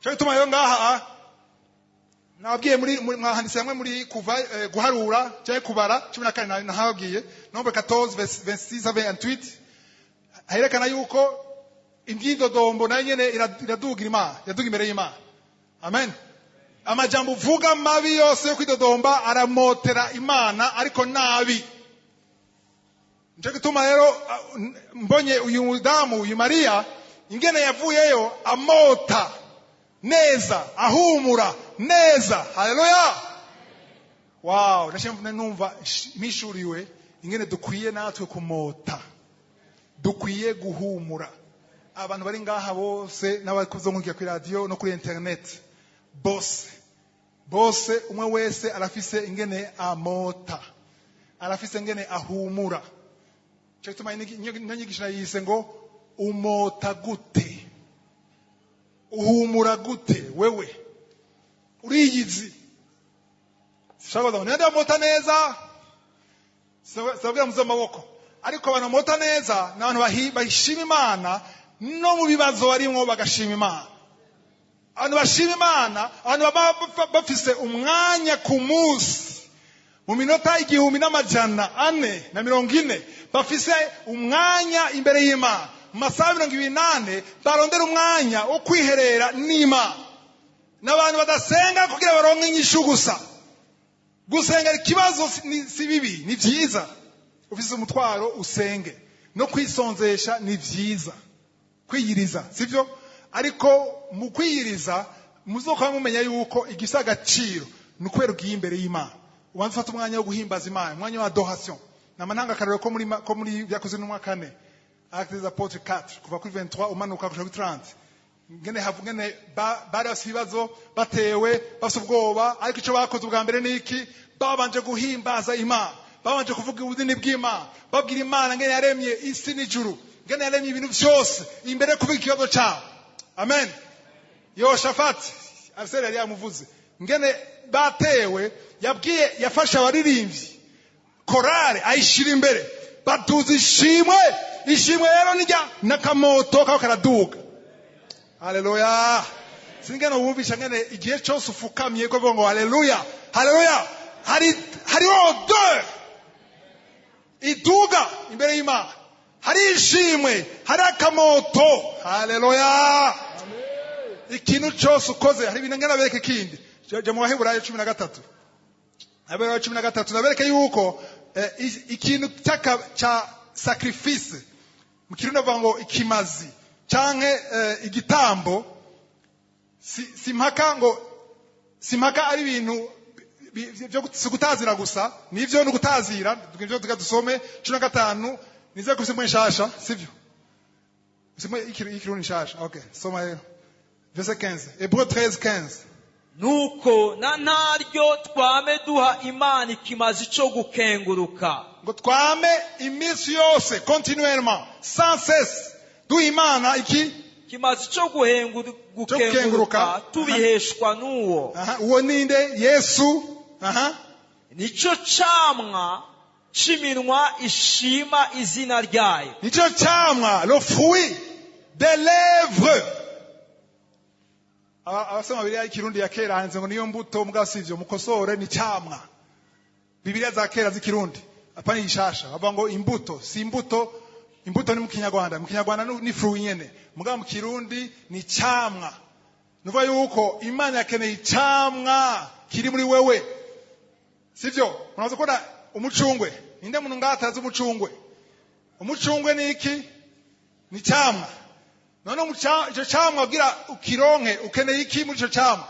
Cyo gituma rero ngaha nababwiye muri mwahanditse hamwe muri Kuva, Guharura cyangwa Kubara 14, nahababwiye Nombre 14 26 à 28, herekana yuko imyidodombo nayo nyene iradugira Imana, iraduga imbere y'Imana. Amen. Amajambo uvuga mabi yose yo kwidodomba aramotera Imana, ariko nabi. Nico gituma rero mbonye uyu mudamu, uyu Mariya, ingene yavuyeyo amota neza, ahumura neza. Haleluya! Wow! Ndashimye, numva mpishuriwe ingene dukwiye natwe kumota, dukwiye guhumura. Abantu bari ngaha bose n'abakuzo kuri radio no kuri internet bose, bose, umwe wese arafise ingene amota, arafise ingene ahumura. Cyo gituma ino nyigisho nayise ngo: "Umota gute? Uhumura gute?" Wewe uriyizi. Sishaka ngo ninde amota neza, sababwira muze amaboko. Ariko abantu bamota neza ni abantu bashima Imana no mu bibazo barimwo bagashima Imana. Abantu bashima Imana, abantu baba bafise umwanya ku munsi mu minota 1440, bafise umwanya imbere y'Imana mu masaha 24, barondera umwanya wo kwiherera n'Imana. N'abantu badasenga kugira baronke inyishu gusa. Gusenga ikibazo si bibi, ni vyiza. Ufise umutwaro usenge, no kwisonzesha ni vyiza, kwiyiriza, sivyo? Ariko mu kwiyiriza muzokuba mumenya yuko igisa agaciro ni ukubera ugiye imbere y'Imana, ubanza ufata umwanya wo guhimbaza Imana, umwanya wa adoration. Nama ntanga akarorero ko muri Byakozwe n'Intumwa 4, Actes des Apôtres 4, kuva kuri 23 umanuka kuja kuri 30, ngene havu ngene bari bafise ibibazo, batewe, bafise ubwoba. Ariko ico bakoze ubwa mbere ni iki? Babanje guhimbaza Imana, babanje kuvuga ubunini bw'Imana, babwira Imana ngene yaremye isi n'ijuru, ngene yaremye ibintu vyose, imbere yo kuvuga ikibazo cabo. Amen. Yoshafati, Arsene yari yamuvuze, ngene batewe, yabwiye, yafashe abaririmbyi, korale ayishira imbere, batuza ishimwe. Ishimwe rero nijya n'akamoto kaba karaduga. Haleluya! Singene wumvisha ngene igihe cyose ufukamye ko ngo haleluya, haleluya, hari odeur iduga imbere y'Imana, hari ishimwe, hari akamoto. Haleluya! Ikintu cyose ukoze, hari ibintu ngena bereke. Kindi jya mu Baheburayo 13, Abaheburayo 13, nabereke yuko ikintu ca sacrifice, mu Kirundi bavuga ngo ikimazi canke igitambo, si mpaka ngo, si mpaka ari ibintu byo si gutazira gusa. Nivyo, ni gutazira. Nivyo, tuga dusome 15. Nizeye ko usimwe nshasha, sivyo? Usimwe ikirundi nshasha. Okay, soma rero verset 15, Hébreux 13 15. Nuko na ntaryo twame duha Imana ikimazi cyo gukenguruka. Ngo twame iminsi yose, continuellement, sans cesse, duha Imana iki? Ikimazi cyo gukenguruka. Gukenguruka. Tubiheshwa n'uwo. Aha, uwo ninde? Yesu. Aha. Nicyo camwa c'iminwa ishima izina ryayo. Nicyo camwa, le fruit des lèvres. Abasoma Bibiliya y'Ikirundi ya kera handitse ngo niyo mbuto, mugabo sivyo, mukosore, ni camwa. Bibiliya za kera z'Ikirundi, apana ishasha, bavuga ngo imbuto. Si imbuto, imbuto ni mu Kinyarwanda. Mu Kinyarwanda ni fruit nyene, mugabo mu Kirundi ni camwa. Nuvuga yuko Imana yakeneye icamwa kiri muri wewe, sivyo? Munaza kubona umucungwe. Ninde muntu ngaha atazi umucungwe? Umucungwe ni iki? Ni camwa. None ico camwa kugira ukironke ukeneye iki muri ico camwa?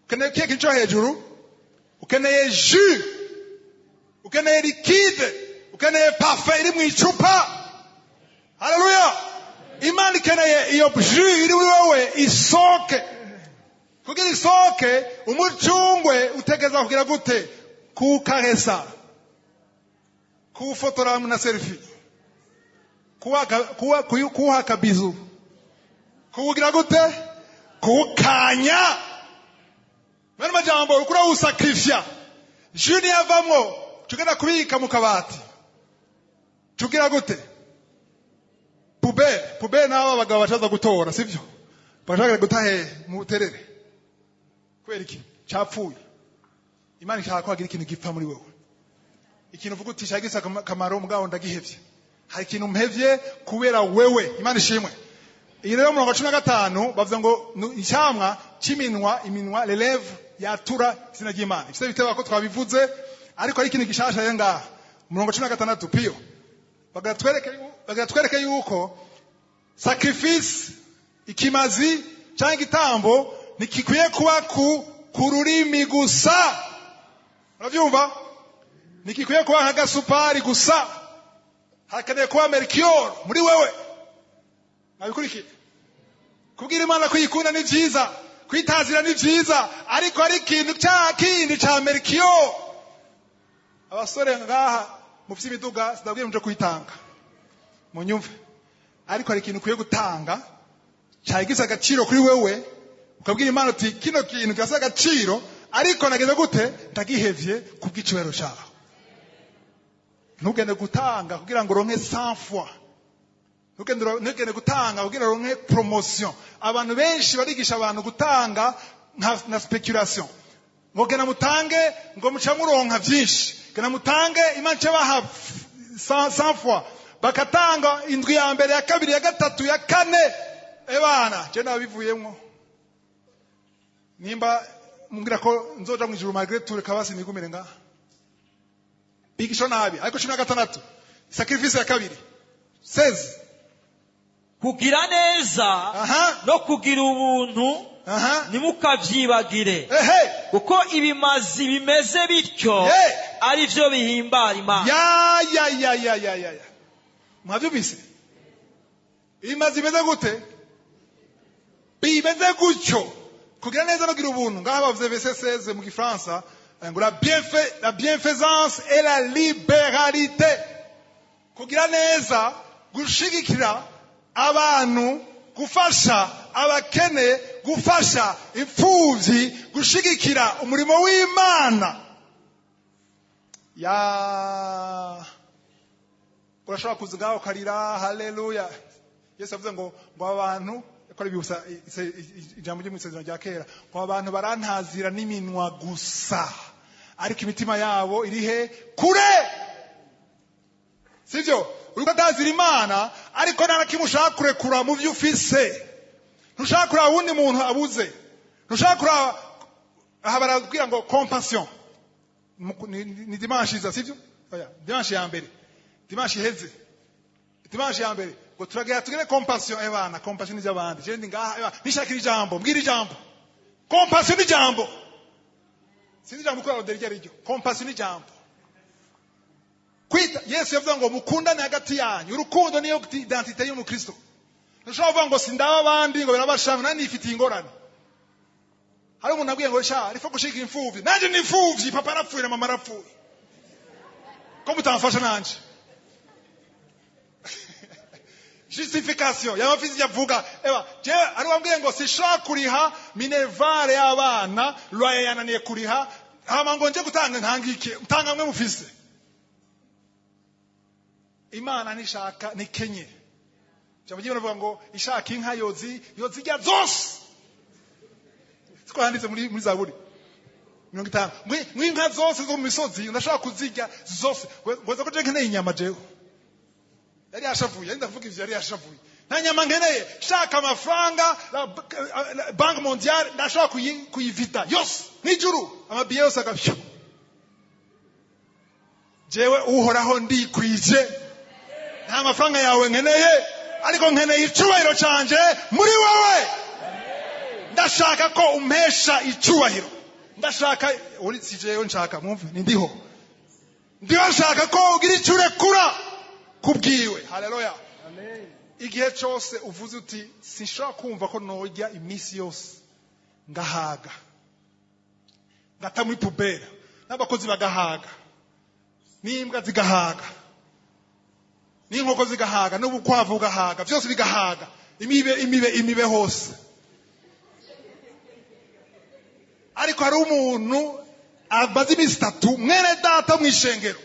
Ukeneye kihe kintu co hejuru? Ukeneye jus, ukeneye liquide, ukeneye parfum iri mu icupa. Haleluya! Imana ikeneye iyo jus iri muri wewe isoke. Kugira isoke, umucungwe utegeza kugira gute? Kuwukaresa, kuwufotora na selfie, kuwuha akabizu, kuwugira gute? Kuwukanya. Bene majambo, uriko urawusakrifya. Jus niyavamwo, tugenda kubika mu kabati, tugira gute? Poubelle, poubelle. N'abo abagabo bacaza gutora, sivyo? Bashaka guta hehe? Mu buterere. Kubera iki? Capfuye. Imana ishaka ko hagira ikintu gipfa muri wewe, ikintu uvuga uti shagisa akamaro, mugabo ndagihevye, hari ikintu mpevye kubera wewe. Imana ishimwe. Iyi rero murongo wa 15 bavuze ngo icamwa c'iminwa, iminwa, les lèvres, yatura izina ry'Imana. Ifise biteba ko twabivuze, ariko ari ikintu gishasha rero ngaha umurongo wa 16 piyo bagatwereke yuko sacrifice, ikimazi cyangwa igitambo, ntikikwiye kuba ku rurimi gusa. Urabyumva? Ntikikwiye kuba nk'agasupari gusa, hakeneye kuba mercure muri wewe. Nabikurikiye. Kubwira Imana kuyikunda ni byiza, kwitazira ni byiza, ariko hari ikintu cya kindi cya mercure. Abasore ngaha mufite imiduga, sinabwiye muje kuyitanga, munyumve, ariko hari ikintu ukwiye gutanga cyagize agaciro kuri wewe, ukabwira Imana uti kino kintu kirasa agaciro, ariko nageze gute? Ndagihevye kubw'icyubahiro cyawe. Ntugende gutanga kugira ngo uronke 100 fois. Ntugende gutanga kugira uronke promotion. Abantu benshi barigisha abantu gutanga na speculation. Ngo gena mutange ngo muca muronka vyinshi. Gena mutange Imana ice baha 100 fois. Bakatanga indwi ya mbere, ya kabiri, ya gatatu, ya kane. Ebana, je nabivuyemwo. Nimba mumbwira ko nzoja mu ijuru malgré tout, reka basi nigumire ngaha. Bigisha nabi. Ariko 16, sacrifice ya kabiri, 16. Kugira neza no kugira ubuntu ntimukabyibagire, kuko ibimazi bimeze bityo ari byo bihimbara Imana. Ya ya ya ya ya ya ya, mwabyumvise? Ibimazi bimeze gute? Bimeze gutyo, kugira neza no kugira ubuntu. Ngaha bavuze verset 16 mu gifaransa ngo la bienfaisance et la libéralité. Kugira neza, gushigikira abantu, gufasha abakene, gufasha imfuvyi, gushigikira umurimo w'Imana. Ya, urashobora kuza ngaho ukarira haleluya. Yesu avuze ngo abantu yakora ibibusa ijambo ryo mu isezerano rya kera, ngo abantu barantazira n'iminwa gusa, ariko imitima yabo iri he? Kure. Sivyo? Uriko atazira Imana, ariko nta na kimwe ushaka kurekura mu byo ufise. Ntushaka kuraba wundi muntu abuze, ntushaka kuraba. Aha barakubwira ngo compassion. Ni dimanche iza, sivyo? Oya, dimanche ya mbere, dimanche iheze, dimanche ya mbere, ngo turagira tugire compassion. Ebana, compassion ni iby'abandi. Je ndi ngaha, ebana, nishakira ijambo, mbwira ijambo. Compassion ni ijambo, sinzi ijambo uko arondera iryo ari ryo. Compassion ni ijambo kwita. Yesu yavuze ngo mukundane hagati yanyu. Urukundo niyo identité y'umukristo. Ntushobora kuvuga ngo sindaba abandi, ngo birabashanga, nani nifitiye ingorane. Hari umuntu abwiye ngo sha rifo gushika imfuvyi, nanje ni imfuvyi, papa arapfuye na mama arapfuye, ko mutamfasha nanje? Justification yaba afise icyo avuga. Eba jewe ari wambwiye ngo sinshobora kuriha minerval y'abana, loyer yananiye kuriha, hama ngo nje gutanga. Ntangike mutanga mwe mufise. Imana nishaka nikenye. Ijambo ry'Imana rivuga ngo ishaka inka yozi yozirya zose. Siko handitse muri Zaburi 50? Mw'inka zose zo mu misozi ndashobora kuzirya zose. Ngoza ko je nkeneye inyama jewe? Yari yashavuye, yari ndavuga ivyo, yari yashavuye. Nta nyama nkeneye. Shaka amafaranga, la Banque mondiale ndashobora kuyivita yose, n'ijuru amabiye yose agapyo. Jewe Uhoraho ndikwije, nta mafaranga yawe nkeneye, ariko nkeneye icubahiro canje muri wowe. Ndashaka ko umpesha icubahiro. Ndashaka uri, si jewe nshaka, mwumve, ni ndiho, ndiho nshaka ko ugira icyo urekura kubwiwe. Haleluya! Igihe cyose uvuze uti sinshobora kumva ko norya iminsi yose ngahaga, ngata muri poubelle, n'abakozi bagahaga, n'imbwa zigahaga, n'inkoko zigahaga, n'ubukwavu bugahaga, byose bigahaga, imibe, imibe, imibe hose, ariko hari umuntu amaze iminsi 3, mwene data mu ishengero,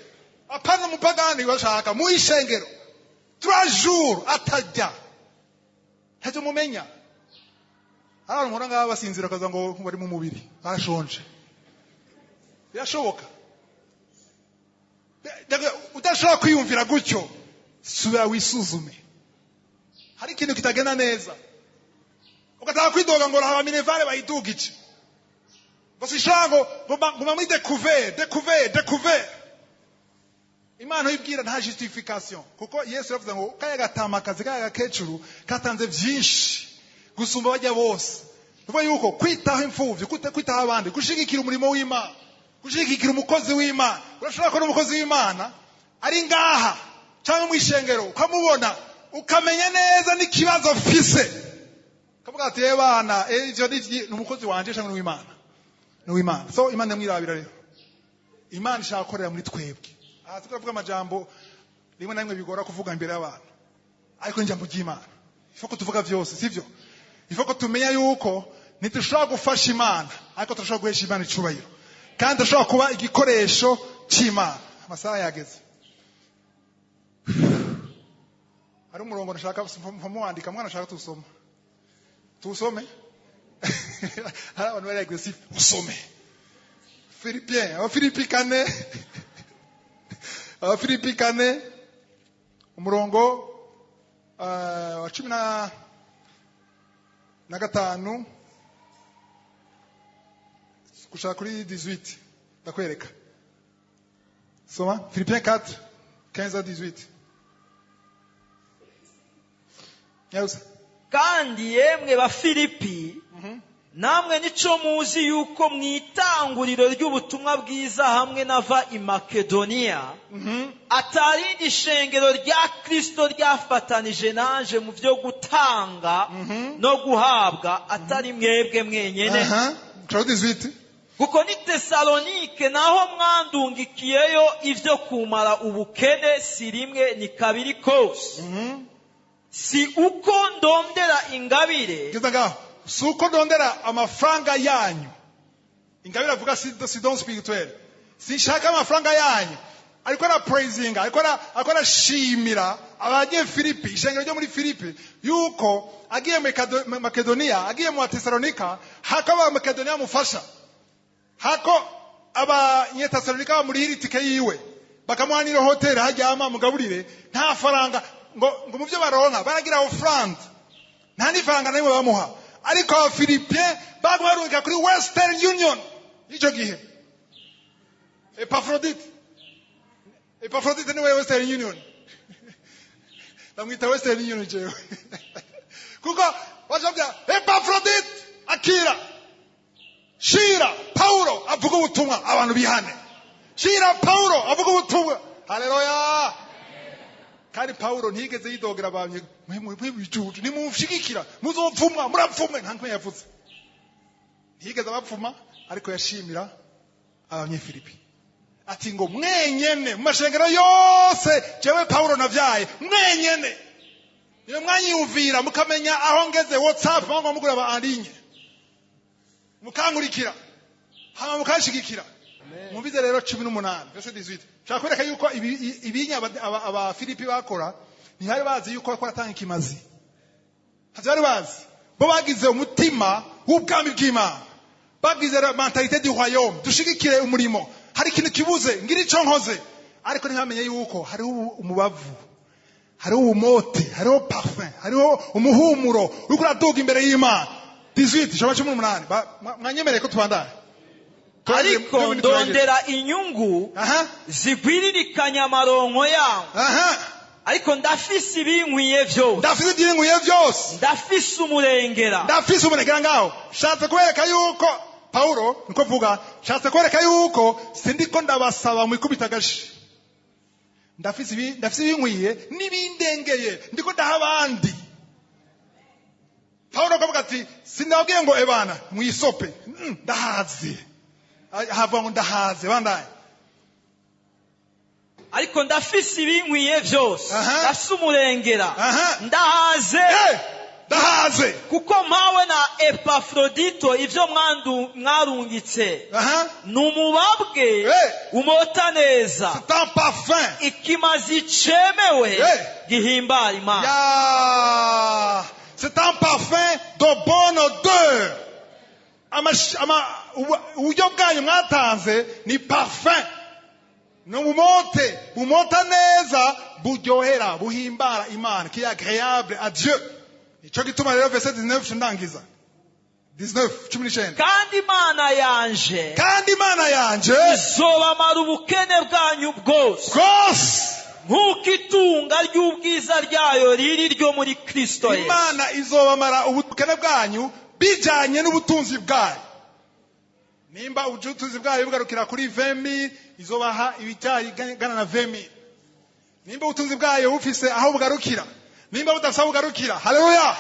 apana umupagani bashaka mu ishengero, 3 jours atajya, ntacyo mumenya. Hari abantu mubona ngaha basinzira, bakaza ngo bari mu mubiri, barashonje. Birashoboka. Udashobora kwiyumvira gutyo, subira wisuzume, hari ikintu kitagenda neza. Ugataka kwidoga ngo haba minerval bayidugije, ngo sinshobora, ngo nguma muri découvert, découvert, découvert. Imana uyibwira nta justification, kuko Yesu yavuze ngo kaya gatamakazi, kaya gakecuru katanze byinshi gusumba bajya bose. Nuvuga yuko kwitaho imfuvyi, kwitaho abandi, gushigikira umurimo w'Imana, gushigikira umukozi w'Imana. Urashobora kubona umukozi w'Imana ari ngaha cyangwa mu ishengero, ukamubona ukamenya neza n'ikibazo afise, ukavuga ati "Eh bana, ivyo ni umukozi wanje cyangwa ni uw'Imana?" Ni uw'Imana. So Imana imwirabira. Rero Imana ishaka gukorera muri twebwe. Aha turavuga amajambo rimwe na rimwe bigora kuvuga imbere y'abantu, ariko ni ijambo ry'Imana. Ifo ko tuvuga vyose, sivyo? Ifo ko tumenya yuko ntidushobora gufasha Imana, ariko turashobora guhesha Imana icubahiro, kandi turashobora kuba igikoresho c'Imana. Amasaha yageze. Hari umurongo ndashaka muwandika, mwana ashaka tusoma, tusome. Hari abantu bari agressif, usome Philippiens, Abafilipi 4, Abafilipi 4, umurongo wa 15 gushaka kuri 18. Ndakwereka, soma Philippiens 4, 15 à 18. Nyarusa. Kandi yemwe Bafilipi, namwe nico muzi yuko mu itanguriro ry'ubutumwa bwiza hamwe nava i Makedoniya, atarindi shengero rya Kristo ryafatanije nanje mu byo gutanga no guhabwa atari mwebwe mwenyene. Aha, gushaka 18. Kuko ni Tesalonike naho mwandungikiyeyo ivyo kumara ubukene, si rimwe ni kabiri kose. Si uko ndondera ingabire. Geza ngaho. Si uko ndondera amafaranga yanyu. Ingabire avuga si don spirituel. Sinshaka amafaranga yanyu. Ariko ara praising, ariko arashimira Abanyefilipi, ishengero ryo muri Filipi, yuko agiye mu Makedoniya, agiye mu Tesalonika, hako aba Makedoniya mufasha, hako Abanyetesalonika bamurihira itike yiwe, bakamuha n'iro hoteli hajyama, mugaburire, nta faranga ngo mu byo baronka baragira offrande, nta n'ifaranga na rimwe bamuha. Ariko Abafilipien baguma barungika kuri Western Union y'icyo gihe. Epafrodite, Epafrodite niwe Western Union, ndamwita Western Union jewe, kuko bashobora Epafrodite akira, shira Paulo avuga ubutumwa abantu bihane, shira Paulo avuga ubutumwa. Haleluya! Kandi Paulo ntiyigeze yidogera abantu, mwe bijuju nimumshigikira muzopfumwa, murapfumwe. Nta nkwe yavuze, ntiyigeze abapfuma, ariko yashimira Abanyefilipi ati ngo mwenyene mu mashengero yose jewe Paulo navyaye, mwenyene niyo mwanyiyumvira mukamenya aho ngeze, WhatsApp mwanga mugura ba en ligne, mukankurikira hama mukanshigikira. Mwumvize rero 18, verset 18. Nshaka kwereka yuko ibinya Abafilipi bakora, ntibari bazi yuko bariko baratanga ikimazi. Ntavyo bari bazi. Bo bagize umutima w'ubwami bw'Imana, bagize mentalité du royaume: dushigikire umurimo, hari ikintu kibuze, ngira ico nkoze. Ariko ntibamenye yuko hariho umubavu, hariho ubumote, hariho parfum, hariho umuhumuro uriko uraduga imbere y'Imana. 18, ijambo 18. Mwanyemereye ko tubandanye? Ariko ndondera inyungu zigwiririkanya amaronko yawo. Ariko ndafise ibinkwiye vyose. Ndafise ibyinkwiye byose. Ndafise umurengera. Ndafise umurengera. Ngaho shatse kubereka yuko Paulo niko vuga, shatse kwereka yuko sindiko ndabasaba mwikubita agashi. Ndafise ibi, ndafise ibinkwiye n'ibindengeye, ndiko ndaha abandi. Paulo akavuga ati sindababwiye ngo ebana mwisope. Ndahaze. Havuga ngo ndahaze. Bandaye. Ariko ndafise ibinkwiye vyose. Ndafise umurengera. Ndahaze. Ndahaze. Kuko mpawe na Epafrodito ivyo mwarungitse. Ni umubabwe umota neza, C'est un parfum. ikimazi cemewe gihimbara Imana. Ya, c'est un parfum de bonne odeur. Uburyo bwanyu mwatanze ni parfum, ni ubumote bumota neza, buryohera, buhimbara Imana, qui est agréable à Dieu. Nico gituma rero verset 19, ndangiza, 19, 19. Kandi Imana yanje Kandi Imana yanje izobamara ubukene bwanyu bwose, bwose, nk'uko itunga ry'ubwiza ryayo riri ryo muri Kristo Yesu. Imana izobamara ubukene bwanyu bijanye n'ubutunzi bwayo. Nimba ubutunzi bwayo bugarukira kuri 20,000, izobaha ibijyanye na 20,000. Nimba ubutunzi bwayo bufise aho bugarukira, nimba budafise aho bugarukira. Haleluya!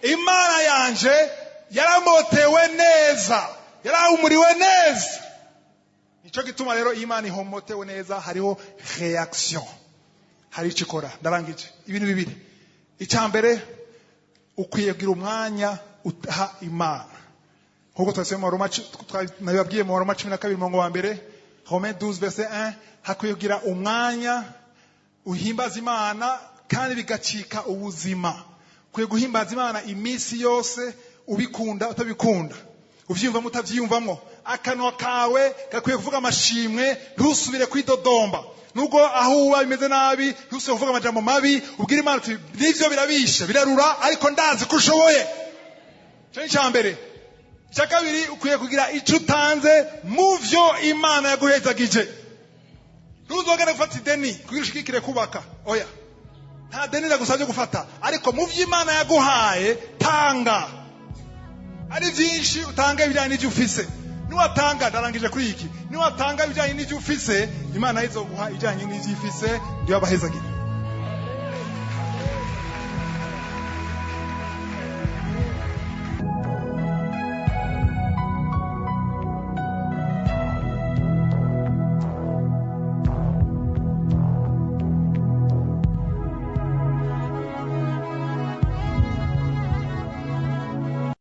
Imana yanje yaramotewe neza, yarahumuriwe neza. Nico gituma rero iyo Imana ihomotewe neza, hariho réaction, hari icyo ikora. Ndarangije. Ibintu bibiri. Icya mbere, ukwiye kugira umwanya utaha Imana, nk'uko twasomye mu Roma, nabibabwiye mu Roma 12 umurongo wa mbere, Romains 12 verset 1. Hakwiye kugira umwanya uhimbaza Imana. kandi bigacika ubuzima. Ukwiye guhimbaza Imana iminsi yose, ubikunda utabikunda, uvyiyumvamo utavyiyumvamo. Akanwa kawe gakwiye kuvuga amashimwe, ntusubire kwidodomba. Nubwo aho uba bimeze nabi, ntusubire kuvuga amajambo mabi. Ubwire Imana uti: "Nivyo, birabishe, birarura, ariko ndazi ko ushoboye." Ico ni ica mbere. Icya kabiri, ukwiye kugira ico utanze mu vyo Imana yaguhezagije. Ntuzogere gufata ideni kugira ushigikire kubaka. Oya, nta deni ndagusabye gufata, ariko mu vyo Imana yaguhaye tanga. Ari byinshi, utanga ibijyanye n'ibyo ufise. Niwatanga, ndarangije kuri iki, niwatanga ibijyanye n'ibyo ufise, Imana izoguha ibijyanye n'ibyo ifise. Ndiyo abahezagira.